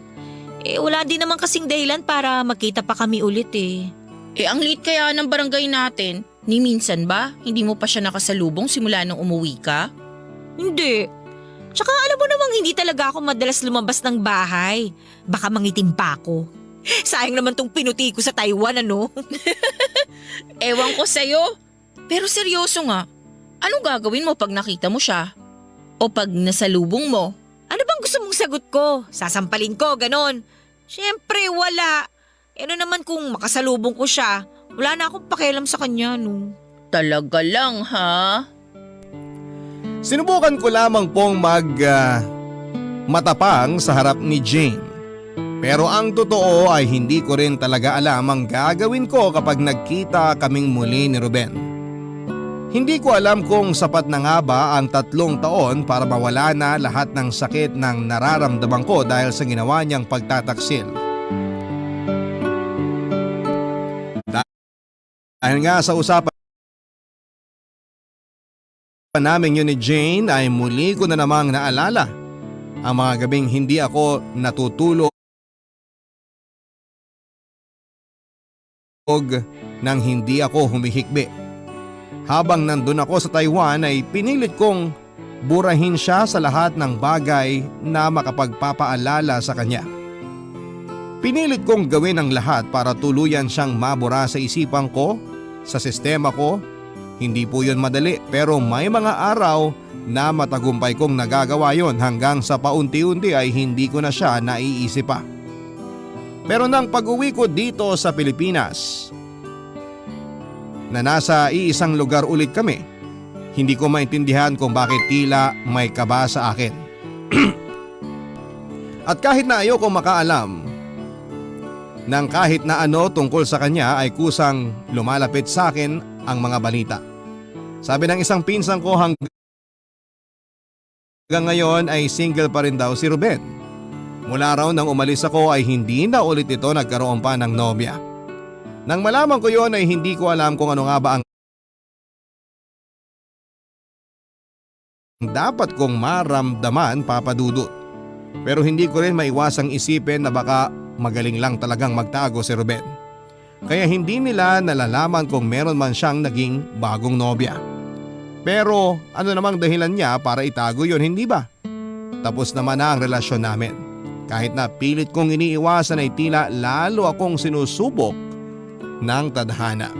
Wala din naman kasing dahilan para magkita pa kami ulit eh. Ang liit kaya ng barangay natin. Ni minsan ba, hindi mo pa siya nakasalubong simula nung umuwi ka? Hindi. Tsaka alam mo namang hindi talaga ako madalas lumabas ng bahay. Baka mangitim pa ako. Sayang naman tong pinuti ko sa Taiwan, ano? Ewan ko sa'yo. Pero seryoso nga, anong gagawin mo pag nakita mo siya? O pag nasalubong mo? Ano bang gusto mong sagot ko? Sasampalin ko, ganon. Siyempre, wala. Ano naman kung makasalubong ko siya? Wala na akong pakialam sa kanya, no? Talaga lang, ha? Sinubukan ko lamang pong matapang sa harap ni Jane. Pero ang totoo ay hindi ko rin talaga alam ang gagawin ko kapag nagkita kaming muli ni Ruben. Hindi ko alam kung sapat na nga ba ang 3 taon para mawala na lahat ng sakit ng nararamdaman ko dahil sa ginawa niyang pagtataksil. Dahil nga sa usapan namin yun ni Jane ay muli ko na namang naalala ang mga gabing hindi ako natutulog nang hindi ako humihikbi. Habang nandun ako sa Taiwan ay pinilit kong burahin siya sa lahat ng bagay na makapagpapaalala sa kanya. Pinilit kong gawin ang lahat para tuluyan siyang mabura sa isipan ko, sa sistema ko. Hindi po yun madali pero may mga araw na matagumpay kong nagagawa yon hanggang sa paunti-unti ay hindi ko na siya naiisip pa. Pero nang pag-uwi ko dito sa Pilipinas, na nasa iisang lugar ulit kami, hindi ko maintindihan kung bakit tila may kaba sa akin. At kahit na ayoko makaalam ng kahit na ano tungkol sa kanya ay kusang lumalapit sa akin ang mga balita. Sabi ng isang pinsan ko hanggang ngayon ay single pa rin daw si Ruben. Mula raw nang umalis ako ay hindi na ulit ito nagkaroon pa ng nobya. Nang malaman ko yon ay hindi ko alam kung ano nga ba ang dapat kong maramdaman, Papa Dudut. Pero hindi ko rin maiwasang isipin na baka magaling lang talagang magtago si Ruben. Kaya hindi nila nalalaman kung meron man siyang naging bagong nobya. Pero ano namang dahilan niya para itago yon, hindi ba? Tapos naman na ang relasyon namin. Kahit na pilit kong iniiwasan ay tila lalo akong sinusubok ng tadhana.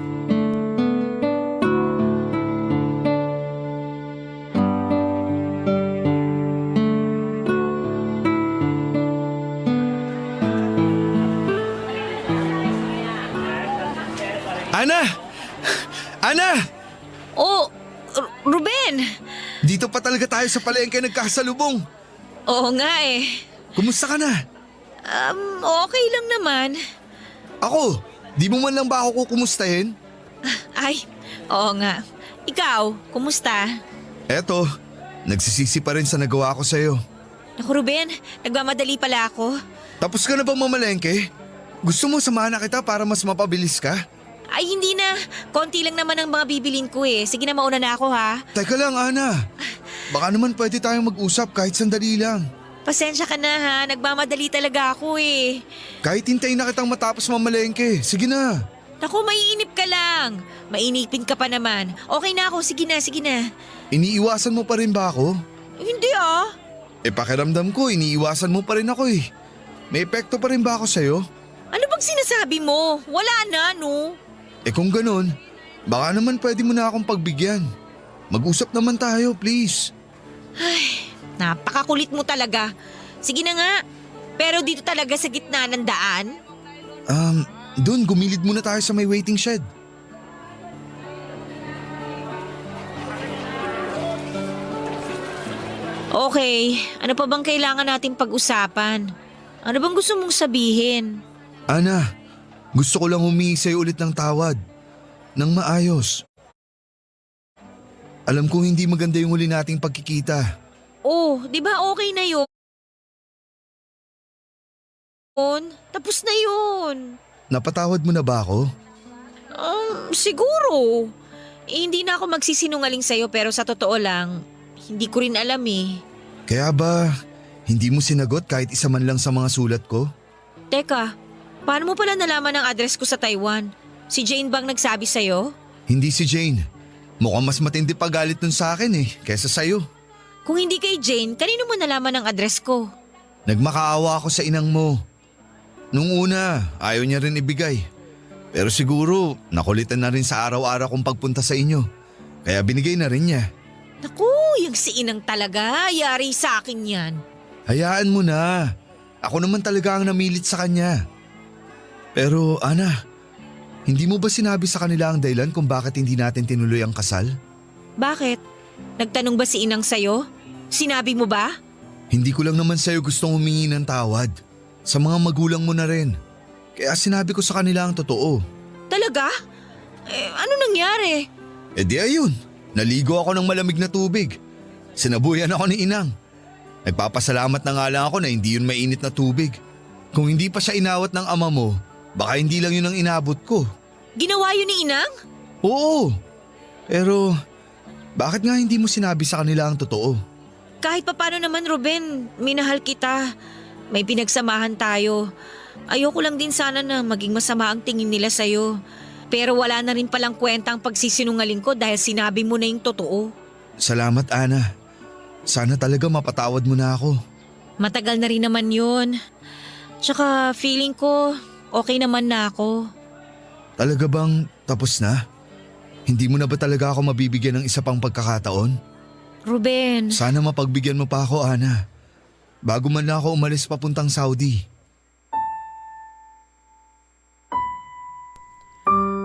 Ana! Ana! Oh, Ruben! Dito pa talaga tayo sa palengke nagkasalubong. Oo nga eh. Kumusta ka na? Okay lang naman. Ako, di mo man lang ba ako kukumustahin? Ay, oo nga. Ikaw, kumusta? Eto, nagsisisi pa rin sa nagawa ko sa'yo. Naku Ruben, nagmamadali pala ako. Tapos ka na bang mamalengke? Gusto mo samahan na kita para mas mapabilis ka? Ay hindi na, konti lang naman ang mga bibilin ko eh. Sige na, mauna na ako ha. Teka lang, Ana. Baka naman pwede tayong mag-usap kahit sandali lang. Pasensya ka na ha, nagmamadali talaga ako eh. Kahit hintayin na kitang matapos mamalengke, sige na. Naku, maiinip ka lang. Mainipin ka pa naman. Okay na ako, sige na, sige na. Iniiwasan mo pa rin ba ako? Hindi ah. Pakiramdam ko, iniiwasan mo pa rin ako eh. May epekto pa rin ba ako sa'yo? Ano bang sinasabi mo? Wala na, no? Kung ganun, baka naman pwede mo na akong pagbigyan. Mag-usap naman tayo, please. Ay, napakakulit mo talaga. Sige na nga. Pero dito talaga sa gitna ng daan? Doon, gumilid muna tayo sa may waiting shed. Okay, ano pa bang kailangan nating pag-usapan? Ano bang gusto mong sabihin? Ana, gusto ko lang humingi sa'yo ulit ng tawad. Nang maayos. Alam kong hindi maganda yung huli nating pagkikita. Oh, di ba okay na yun? Tapos na yun. Napatawad mo na ba ako? Siguro. Hindi na ako magsisinungaling sa'yo pero sa totoo lang, hindi ko rin alam eh. Kaya ba, hindi mo sinagot kahit isa man lang sa mga sulat ko? Teka, paano mo pala nalaman ang address ko sa Taiwan? Si Jane bang nagsabi sa'yo? Hindi si Jane. Mukhang mas matindi pa galit nun sa akin kesa sa'yo. Kung hindi kay Jane, kanino mo nalaman ang address ko? Nagmakaawa ako sa inang mo. Nung una, ayaw niya rin ibigay. Pero siguro, nakulitan na rin sa araw-araw kong pagpunta sa inyo. Kaya binigay na rin niya. Naku, yung si Inang talaga. Yari sa akin yan. Hayaan mo na. Ako naman talaga ang namilit sa kanya. Pero Ana, hindi mo ba sinabi sa kanila ang dahilan kung bakit hindi natin tinuloy ang kasal? Bakit? Nagtanong ba si Inang sa'yo? Sinabi mo ba? Hindi ko lang naman sa'yo gustong humingi ng tawad. Sa mga magulang mo na rin. Kaya sinabi ko sa kanila ang totoo. Talaga? Ano nangyari? Di ayun, naligo ako ng malamig na tubig. Sinabuyan ako ni Inang. Nagpapasalamat na nga lang ako na hindi yun mainit na tubig. Kung hindi pa siya inawat ng ama mo, baka hindi lang yun ang inabot ko. Ginawa yun ni Inang? Oo. Pero bakit nga hindi mo sinabi sa kanila ang totoo? Kahit papano naman, Ruben, minahal kita. May pinagsamahan tayo. Ayoko lang din sana na maging masama ang tingin nila sa'yo. Pero wala na rin palang kwenta ang pagsisinungaling ko dahil sinabi mo na yung totoo. Salamat, Ana. Sana talaga mapatawad mo na ako. Matagal na rin naman yun. Tsaka feeling ko okay naman na ako. Talaga bang tapos na? Hindi mo na ba talaga ako mabibigyan ng isa pang pagkakataon? Ruben. Sana mapagbigyan mo pa ako, Ana. Bago man lang ako umalis papuntang Saudi.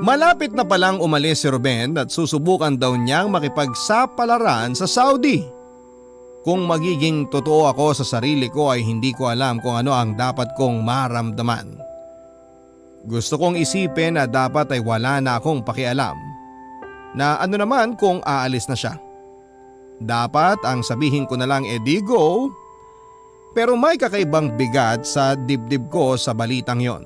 Malapit na palang umalis si Ruben at susubukan daw niyang makipagsapalaran sa Saudi. Kung magiging totoo ako sa sarili ko ay hindi ko alam kung ano ang dapat kong maramdaman. Gusto kong isipin na dapat ay wala na akong pakialam. Na ano naman kung aalis na siya. Dapat ang sabihin ko na lang di go. Pero may kakaibang bigat sa dibdib ko sa balitang yon.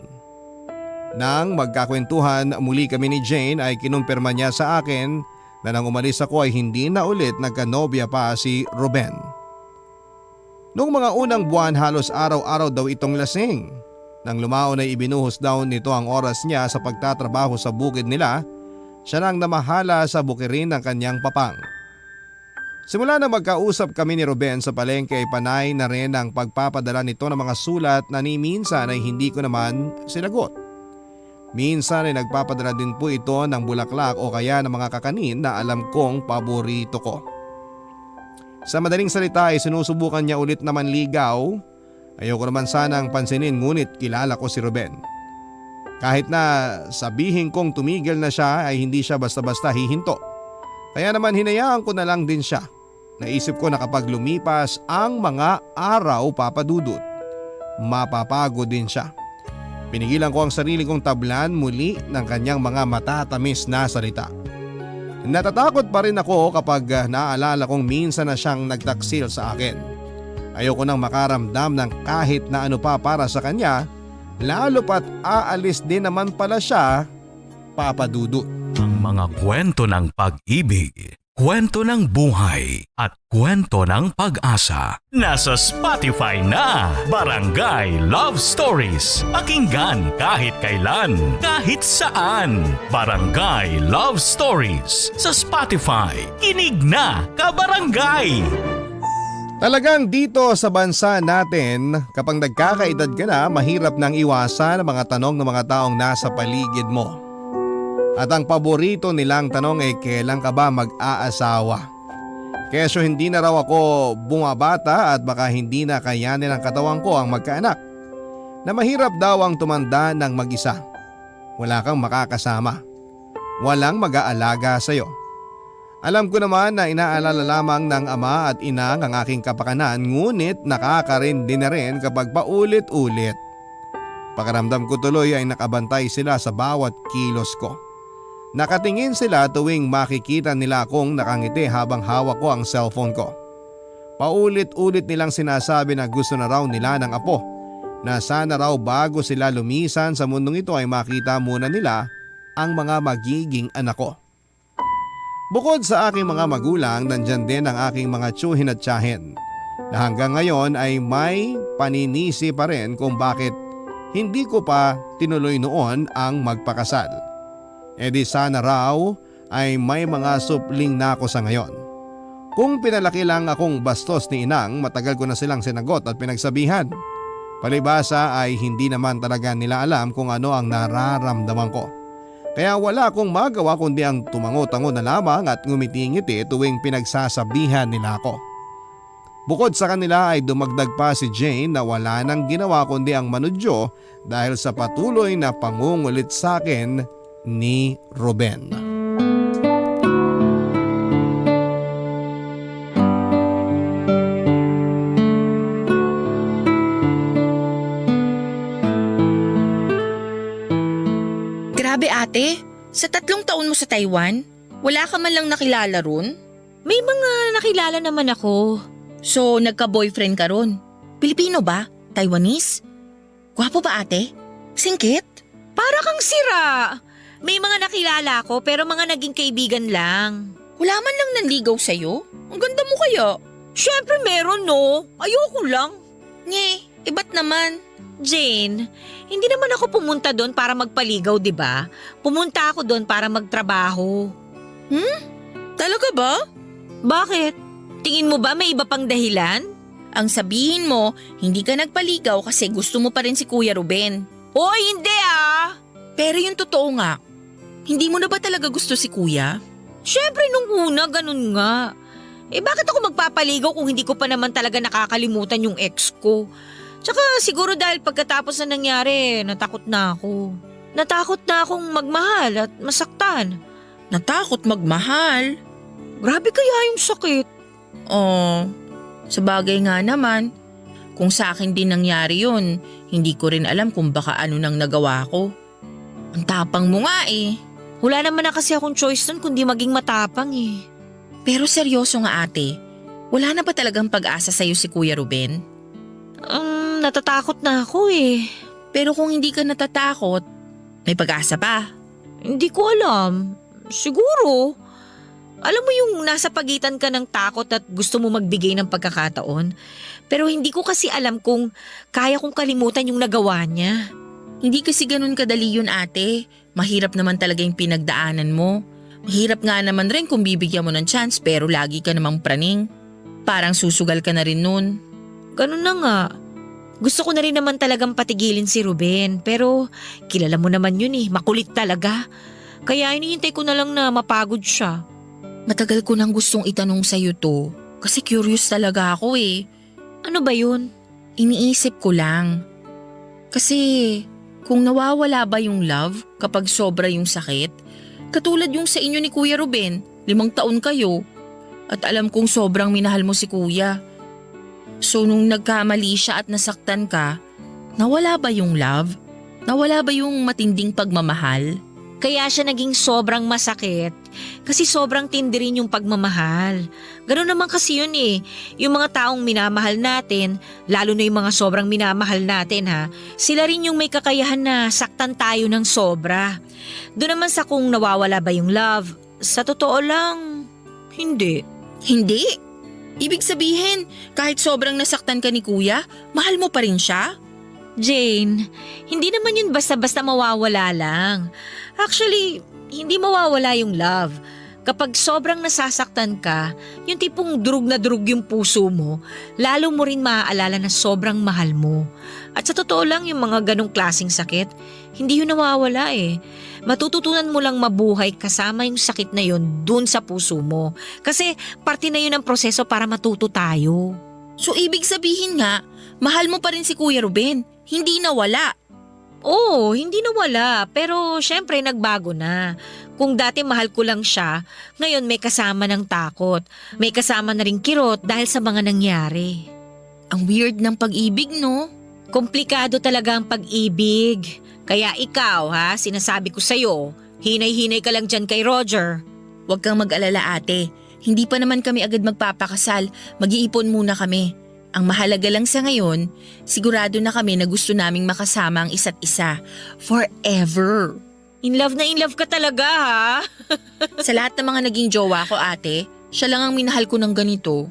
Nang magkakwentuhan muli kami ni Jane ay kinumpirma niya sa akin na nang umalis ako ay hindi na ulit nagkanobya pa si Ruben. Noong mga unang buwan halos araw-araw daw itong lasing. Nang lumaon ay ibinuhos daw nito ang oras niya sa pagtatrabaho sa bukid nila, siya nang namahala sa bukirin ng kanyang papang. Simula na magkausap kami ni Ruben sa palengke ay panay na rin ang pagpapadala nito ng mga sulat na ni minsan ay hindi ko naman sinagot. Minsan ay nagpapadala din po ito ng bulaklak o kaya ng mga kakanin na alam kong paborito ko. Sa madaling salita ay sinusubukan niya ulit naman ligaw. Ayoko naman sanang pansinin ngunit kilala ko si Ruben. Kahit na sabihin kong tumigil na siya ay hindi siya basta-basta hihinto. Kaya naman hinayaan ko na lang din siya. Naisip ko na kapag lumipas ang mga araw papadudot, mapapagod din siya. Pinigilan ko ang sarili kong tablan muli ng kanyang mga matatamis na salita. Natatakot pa rin ako kapag naalala kong minsan na siyang nagtaksil sa akin. Ayoko nang makaramdam ng kahit na ano pa para sa kanya, lalo pat aalis din naman pala siya, papadudot. Ang mga kwento ng pag-ibig, kwento ng buhay at kwento ng pag-asa. Nasa Spotify na, Barangay Love Stories. Pakinggan kahit kailan, kahit saan. Barangay Love Stories sa Spotify. Kinig na, kabarangay! Talagang dito sa bansa natin, kapag nagkakaedad ka na, mahirap nang iwasan ang mga tanong ng mga taong nasa paligid mo. At ang paborito nilang tanong ay kailan ka ba mag-aasawa? Kesyo hindi na raw ako bumabata at baka hindi na kayanin ng katawan ko ang magkaanak. Na mahirap daw ang tumanda ng mag-isa. Wala kang makakasama. Walang mag-aalaga sa'yo. Alam ko naman na inaalala lamang ng ama at ina ang aking kapakanan ngunit nakakarindi na rin kapag paulit-ulit. Pakiramdam ko tuloy ay nakabantay sila sa bawat kilos ko. Nakatingin sila tuwing makikita nila akong nakangiti habang hawak ko ang cellphone ko. Paulit-ulit nilang sinasabi na gusto na raw nila ng apo, na sana raw bago sila lumisan sa mundong ito ay makita muna nila ang mga magiging anak ko. Bukod sa aking mga magulang, nandyan din ang aking mga tiyuhin at tiyahin na hanggang ngayon ay may paninisi pa rin kung bakit hindi ko pa tinuloy noon ang magpakasal. di sana raw ay may mga supling na ako sa ngayon. Kung pinalaki lang akong bastos ni inang, matagal ko na silang sinagot at pinagsabihan. Palibasa ay hindi naman talaga nila alam kung ano ang nararamdaman ko. Kaya wala akong magawa kundi ang tumango-tango na lamang at ngumiti-ngiti tuwing pinagsasabihan nila ako. Bukod sa kanila ay dumagdag pa si Jane na wala nang ginawa kundi ang manudyo dahil sa patuloy na pangungulit sa akin ni Ruben. Grabe ate, sa 3 taon mo sa Taiwan, wala ka man lang nakilala ron? May mga nakilala naman ako. So nagka-boyfriend ka ron? Pilipino ba? Taiwanese? Gwapo ba ate? Singkit? Para kang sira. May mga nakilala ako pero mga naging kaibigan lang. Wala man lang nanligaw sa'yo? Ang ganda mo kaya. Siyempre meron no. Ayoko lang. Nye, iba't naman. Jane, hindi naman ako pumunta doon para magpaligaw, di ba? Pumunta ako doon para magtrabaho. Talaga ba? Bakit? Tingin mo ba may iba pang dahilan? Ang sabihin mo, hindi ka nagpaligaw kasi gusto mo pa rin si Kuya Ruben. Hoy, hindi ah! Pero yung totoo nga, hindi mo na ba talaga gusto si Kuya? Siyempre nung una, ganun nga. Bakit ako magpapaligaw kung hindi ko pa naman talaga nakakalimutan yung ex ko? Tsaka siguro dahil pagkatapos na nangyari, natakot na ako. Natakot na akong magmahal at masaktan. Natakot magmahal? Grabe kaya yung sakit. Oh, sa bagay nga naman. Kung sa akin din nangyari yun, hindi ko rin alam kung baka ano nang nagawa ko. Ang tapang mo nga eh. Wala naman na kasi akong choice nun kundi maging matapang eh. Pero seryoso nga ate, wala na ba talagang pag-asa sa'yo si Kuya Ruben? Natatakot na ako eh. Pero kung hindi ka natatakot, may pag-asa pa. Hindi ko alam. Siguro. Alam mo yung nasa pagitan ka ng takot at gusto mo magbigay ng pagkakataon. Pero hindi ko kasi alam kung kaya kong kalimutan yung nagawa niya. Hindi kasi ganun kadali yun ate. Mahirap naman talaga yung pinagdaanan mo. Mahirap nga naman rin kung bibigyan mo ng chance pero lagi ka namang praning. Parang susugal ka na rin nun. Ganun na nga. Gusto ko na rin naman talagang patigilin si Ruben pero kilala mo naman yun eh, makulit talaga. Kaya hinihintay ko na lang na mapagod siya. Matagal ko nang gustong itanong sa'yo to kasi curious talaga ako eh. Ano ba yun? Iniisip ko lang. Kasi kung nawawala ba yung love kapag sobra yung sakit, katulad yung sa inyo ni Kuya Ruben, 5 taon kayo at alam kong sobrang minahal mo si Kuya. So nung nagkamali siya at nasaktan ka, nawala ba yung love? Nawala ba yung matinding pagmamahal? Kaya siya naging sobrang masakit kasi sobrang tindi rin yung pagmamahal. Ganun naman kasi yun eh. Yung mga taong minamahal natin, lalo na yung mga sobrang minamahal natin ha, sila rin yung may kakayahan na saktan tayo ng sobra. Doon naman sa kung nawawala ba yung love, sa totoo lang, hindi. Hindi? Ibig sabihin, kahit sobrang nasaktan ka ni Kuya, mahal mo pa rin siya? Jane, hindi naman yun basta-basta mawawala lang. Actually, hindi mawawala yung love. Kapag sobrang nasasaktan ka, yung tipong durug na durug yung puso mo, lalo mo rin maaalala na sobrang mahal mo. At sa totoo lang, yung mga ganong klaseng sakit, hindi yun nawawala eh. Matututunan mo lang mabuhay kasama yung sakit na yun dun sa puso mo. Kasi parte na yun ng proseso para matuto tayo. So ibig sabihin nga, mahal mo pa rin si Kuya Ruben, hindi nawala. Oo, hindi nawala, pero syempre nagbago na. Kung dati mahal ko lang siya, ngayon may kasama ng takot. May kasama na rin kirot dahil sa mga nangyari. Ang weird ng pag-ibig, no? Komplikado talaga ang pag-ibig. Kaya ikaw sinasabi ko sa'yo, hinay-hinay ka lang dyan kay Roger. Huwag kang mag-alala ate, hindi pa naman kami agad magpapakasal, mag-iipon muna kami. Ang mahalaga lang sa ngayon, sigurado na kami na gusto naming makasama ang isa't isa. Forever. In love ka talaga ha? Sa lahat ng mga naging jowa ko ate, siya lang ang minahal ko ng ganito.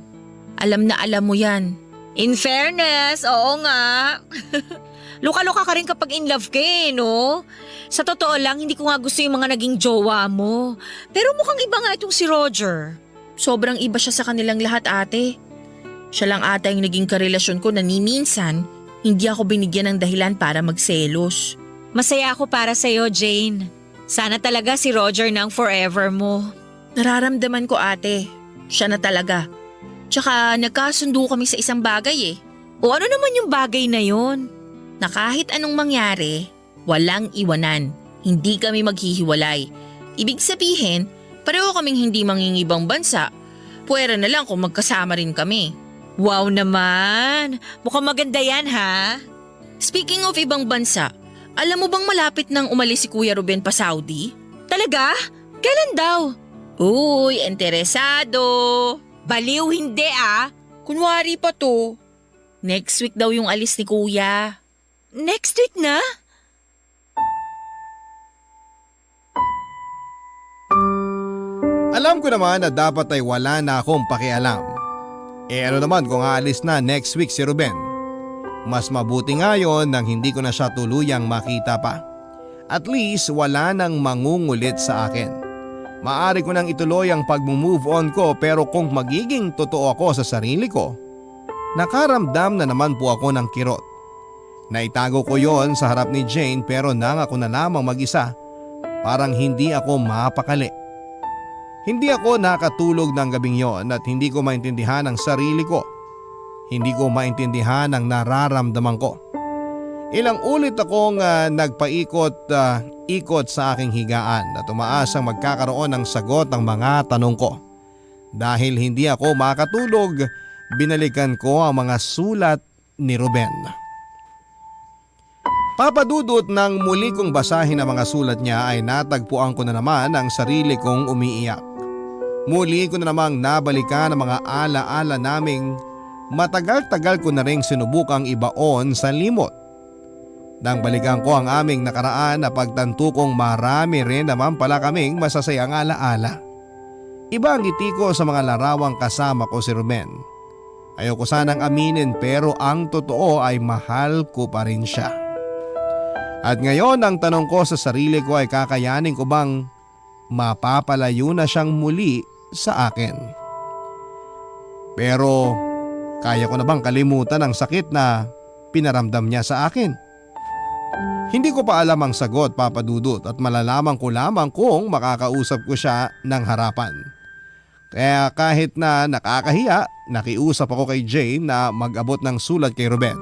Alam na alam mo yan. In fairness, oo nga. Luka-luka ka rin kapag in love ka no? Sa totoo lang, hindi ko nga gusto yung mga naging jowa mo. Pero mukhang iba nga itong si Roger. Sobrang iba siya sa kanilang lahat, ate. Siya lang ata yung naging karelasyon ko na ni minsan, hindi ako binigyan ng dahilan para magselos. Masaya ako para sa'yo, Jane. Sana talaga si Roger na ang forever mo. Nararamdaman ko, ate. Siya na talaga. Tsaka nagkasundo kami sa isang bagay eh. O ano naman yung bagay na yon? Na kahit anong mangyari, walang iwanan. Hindi kami maghihiwalay. Ibig sabihin, pareho kaming hindi mangingibang bansa. Pwera na lang kung magkasama rin kami. Wow naman! Mukhang maganda yan, ha? Speaking of ibang bansa, alam mo bang malapit nang umalis si Kuya Ruben pa Saudi? Talaga? Kailan daw? Uy, interesado! Baliw hindi ah! Kunwari pa to. Next week daw yung alis ni Kuya. Next week na? Alam ko naman na dapat ay wala na akong pakialam. Ano naman kung aalis na next week si Ruben? Mas mabuti nga yun nang hindi ko na siya tuluyang makita pa. At least wala nang mangungulit sa akin. Maari ko nang ituloy ang pag-move on ko pero kung magiging totoo ako sa sarili ko, nakaramdam na naman po ako ng kirot. Naitago ko yon sa harap ni Jane pero nangako na lamang mag-isa. Parang hindi ako mapakali. Hindi ako nakatulog ng gabing yon at hindi ko maintindihan ang sarili ko. Hindi ko maintindihan ang nararamdaman ko. Ilang ulit akong nagpaikot-ikot sa aking higaan at umaasang magkakaroon ng sagot ng mga tanong ko. Dahil hindi ako makatulog, binalikan ko ang mga sulat ni Ruben. Papadudot nang muli kong basahin ang mga sulat niya ay natagpuan ko na naman ang sarili kong umiiyak. Muli ko na namang nabalikan ang mga alaala naming matagal-tagal ko na ring sinubukang ibaon sa limot. Nang balikan ko ang aming nakaraan na pagtanto kong marami rin naman pala kaming masasayang alaala. Iba ang ngiti ko sa mga larawang kasama ko si Ruben. Ayoko sanang aminin pero ang totoo ay mahal ko pa rin siya. At ngayon ang tanong ko sa sarili ko ay kakayanin ko bang mapapalayo na siyang muli sa akin? Pero kaya ko na bang kalimutan ang sakit na pinaramdam niya sa akin? Hindi ko pa alam ang sagot, Papa Dudut, at malalaman ko lamang kung makakausap ko siya ng harapan. Kaya kahit na nakakahiya, nakiusap ako kay Jane na mag-abot ng sulat kay Ruben.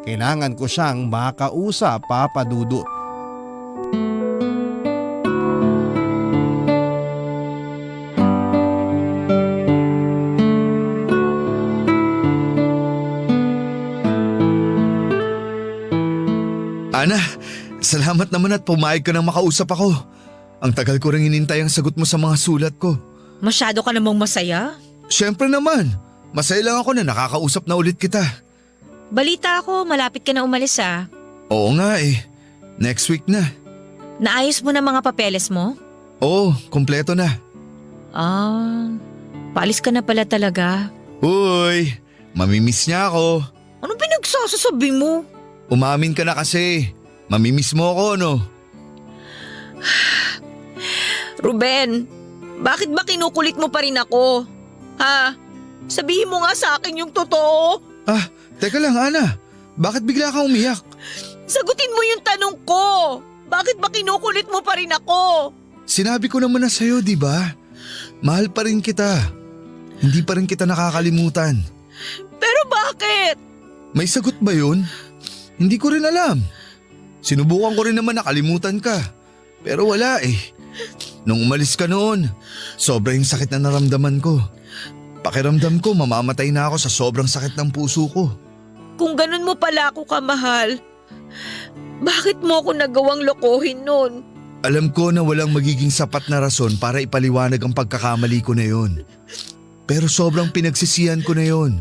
Kailangan ko siyang makausap, Papa Dudut. Ana, salamat naman at pumayag ka nang makausap ako. Ang tagal ko rin inintay ang sagot mo sa mga sulat ko. Masyado ka namang masaya? Siyempre naman, masaya lang ako na nakakausap na ulit kita. Balita ako, malapit ka na umalis ah. Oo nga eh, next week na. Naayos mo na mga papeles mo? Oo, kompleto na. Paalis ka na pala talaga. Uy, mamimiss niya ako. Anong pinagsasasabi mo? Umamin ka na kasi, mamimiss mo ako no? Ruben, bakit ba kinukulit mo pa rin ako? Ha? Sabihin mo nga sa akin yung totoo. Ah, teka lang Ana, bakit bigla kang umiyak? Sagutin mo yung tanong ko. Bakit ba kinukulit mo pa rin ako? Sinabi ko naman na sa'yo, di ba? Mahal pa rin kita. Hindi pa rin kita nakakalimutan. Pero bakit? May sagot ba yun? Hindi ko rin alam. Sinubukan ko rin naman nakalimutan ka. Pero wala eh. Nung umalis ka noon, sobrang sakit na naramdaman ko. Pakiramdam ko mamamatay na ako sa sobrang sakit ng puso ko. Kung ganun mo pala ako kamahal, bakit mo ako nagawang lokohin noon? Alam ko na walang magiging sapat na rason para ipaliwanag ang pagkakamali ko na yon. Pero sobrang pinagsisihan ko na yon.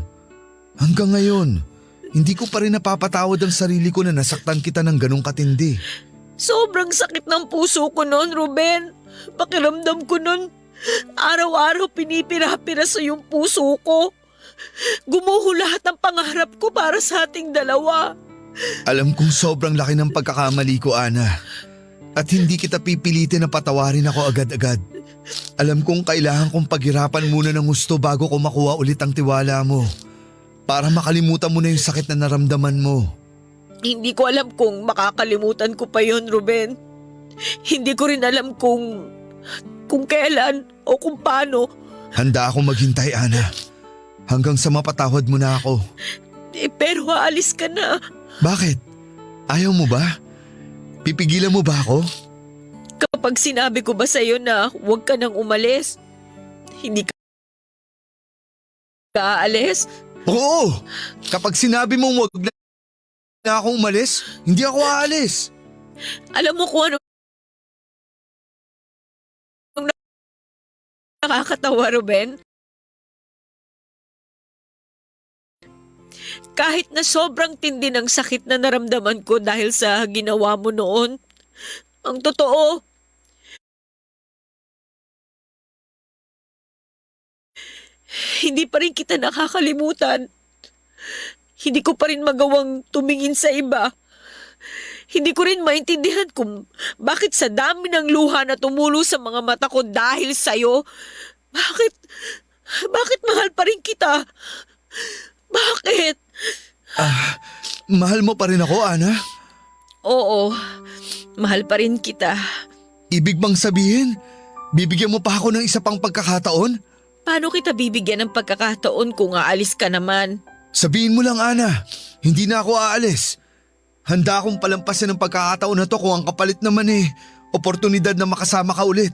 Hanggang ngayon, hindi ko pa rin napapatawad ang sarili ko na nasaktan kita ng ganong katindi. Sobrang sakit ng puso ko noon, Ruben. Pakiramdam ko noon, araw-araw pinipira-pira sa yung puso ko. Gumuho lahat ng pangarap ko para sa ating dalawa. Alam kong sobrang laki ng pagkakamali ko, Ana. At hindi kita pipilitin na patawarin ako agad-agad. Alam kong kailangan kong paghirapan muna ng gusto bago ko makuha ulit ang tiwala mo. Para makalimutan mo na yung sakit na naramdaman mo. Hindi ko alam kung makakalimutan ko pa yon, Ruben. Hindi ko rin alam kung kailan o kung paano. Handa akong maghintay, Ana. Hanggang sa mapatawad mo na ako. Pero aalis ka na. Bakit? Ayaw mo ba? Pipigilan mo ba ako? Kapag sinabi ko ba sa'yo na huwag ka nang umalis, hindi ka aalis? Oo! Kapag sinabi mong huwag na akong umalis, hindi ako aalis. Alam mo kung ano nakakatawa, Ruben? Kahit na sobrang tindi ng sakit na naramdaman ko dahil sa ginawa mo noon, ang totoo, hindi pa rin kita nakakalimutan. Hindi ko pa rin magawang tumingin sa iba. Hindi ko rin maintindihan kung bakit sa dami ng luha na tumulo sa mga mata ko dahil sa'yo, bakit mahal pa rin kita? Bakit? Mahal mo pa rin ako, Ana? Oo, mahal pa rin kita. Ibig bang sabihin, bibigyan mo pa ako ng isa pang pagkakataon? Paano kita bibigyan ng pagkakataon kung aalis ka naman? Sabihin mo lang, Ana, hindi na ako aalis. Handa akong palampasin ng pagkakataon na to kung ang kapalit naman oportunidad na makasama ka ulit.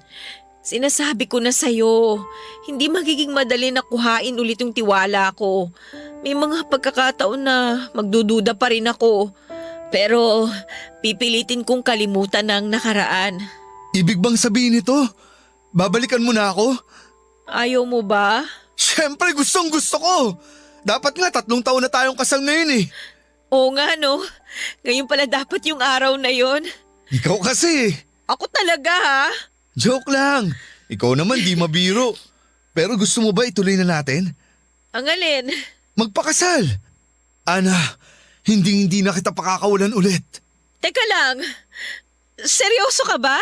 Sinasabi ko na sa'yo, hindi magiging madali na kuhain ulit yung tiwala ko. May mga pagkakataon na magdududa pa rin ako. Pero pipilitin kong kalimutan ang nakaraan. Ibig bang sabihin ito? Babalikan mo na ako? Ayaw mo ba? Siyempre, gustong gusto ko. Dapat nga 3 taon na tayong kasal ngayon Oo nga no, ngayon pala dapat yung araw na yon. Ikaw kasi. Ako talaga ha? Joke lang. Ikaw naman di mabiro. Pero gusto mo ba ituloy na natin? Ang alin? Magpakasal. Ana, hindi na kita pakakawalan ulit. Teka lang, seryoso ka ba?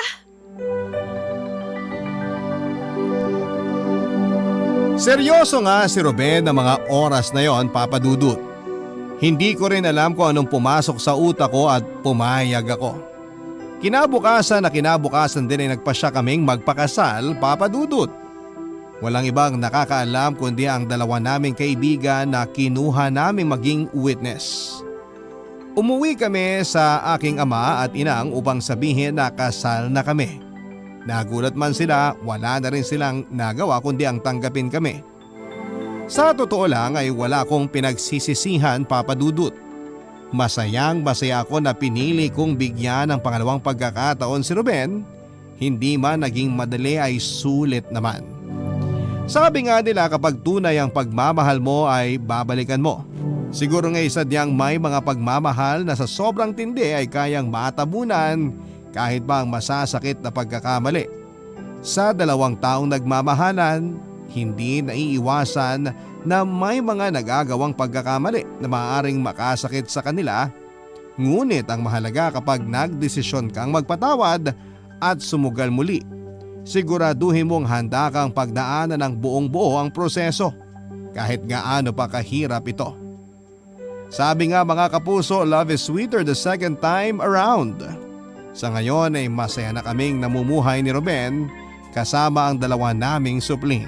Seryoso nga si Ruben ng mga oras na yon, Papa Dudut. Hindi ko rin alam kung anong pumasok sa utak ko at pumayag ako. Kinabukasan din ay nagpasya kaming magpakasal, Papa Dudut. Walang ibang nakakaalam kundi ang dalawa naming kaibigan na kinuha naming maging witness. Umuwi kami sa aking ama at inang upang sabihin na kasal na kami. Nagulat man sila, wala na rin silang nagawa kundi ang tanggapin kami. Sa totoo lang ay wala akong pinagsisisihan, Papa Dudut. Masaya ako na pinili kong bigyan ng pangalawang pagkakataon si Ruben. Hindi man naging madali ay sulit naman. Sabi nga nila kapag tunay ang pagmamahal mo ay babalikan mo. Siguro nga sadyang may mga pagmamahal na sa sobrang tindi ay kayang matabunan kahit pa ang masasakit na pagkakamali. Sa 2 taong nagmamahalan, hindi naiiwasan na may mga nagagawang pagkakamali na maaaring makasakit sa kanila. Ngunit ang mahalaga kapag nagdesisyon kang magpatawad at sumugal muli, siguraduhin mong handa kang pagdaanan ng buong buo ang proseso kahit gaano pa kahirap ito. Sabi nga mga kapuso, love is sweeter the second time around. Sa ngayon ay masaya na kaming namumuhay ni Ruben kasama ang 2 naming supling.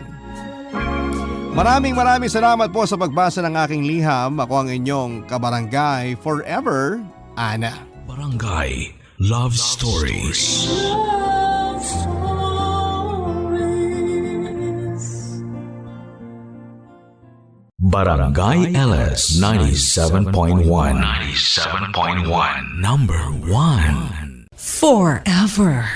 Maraming salamat po sa pagbasa ng aking liham. Ako ang inyong kabarangay forever, Ana. Barangay Love Stories. Love Stories. Barangay LS 97.1. 97.1. Number 1. Forever.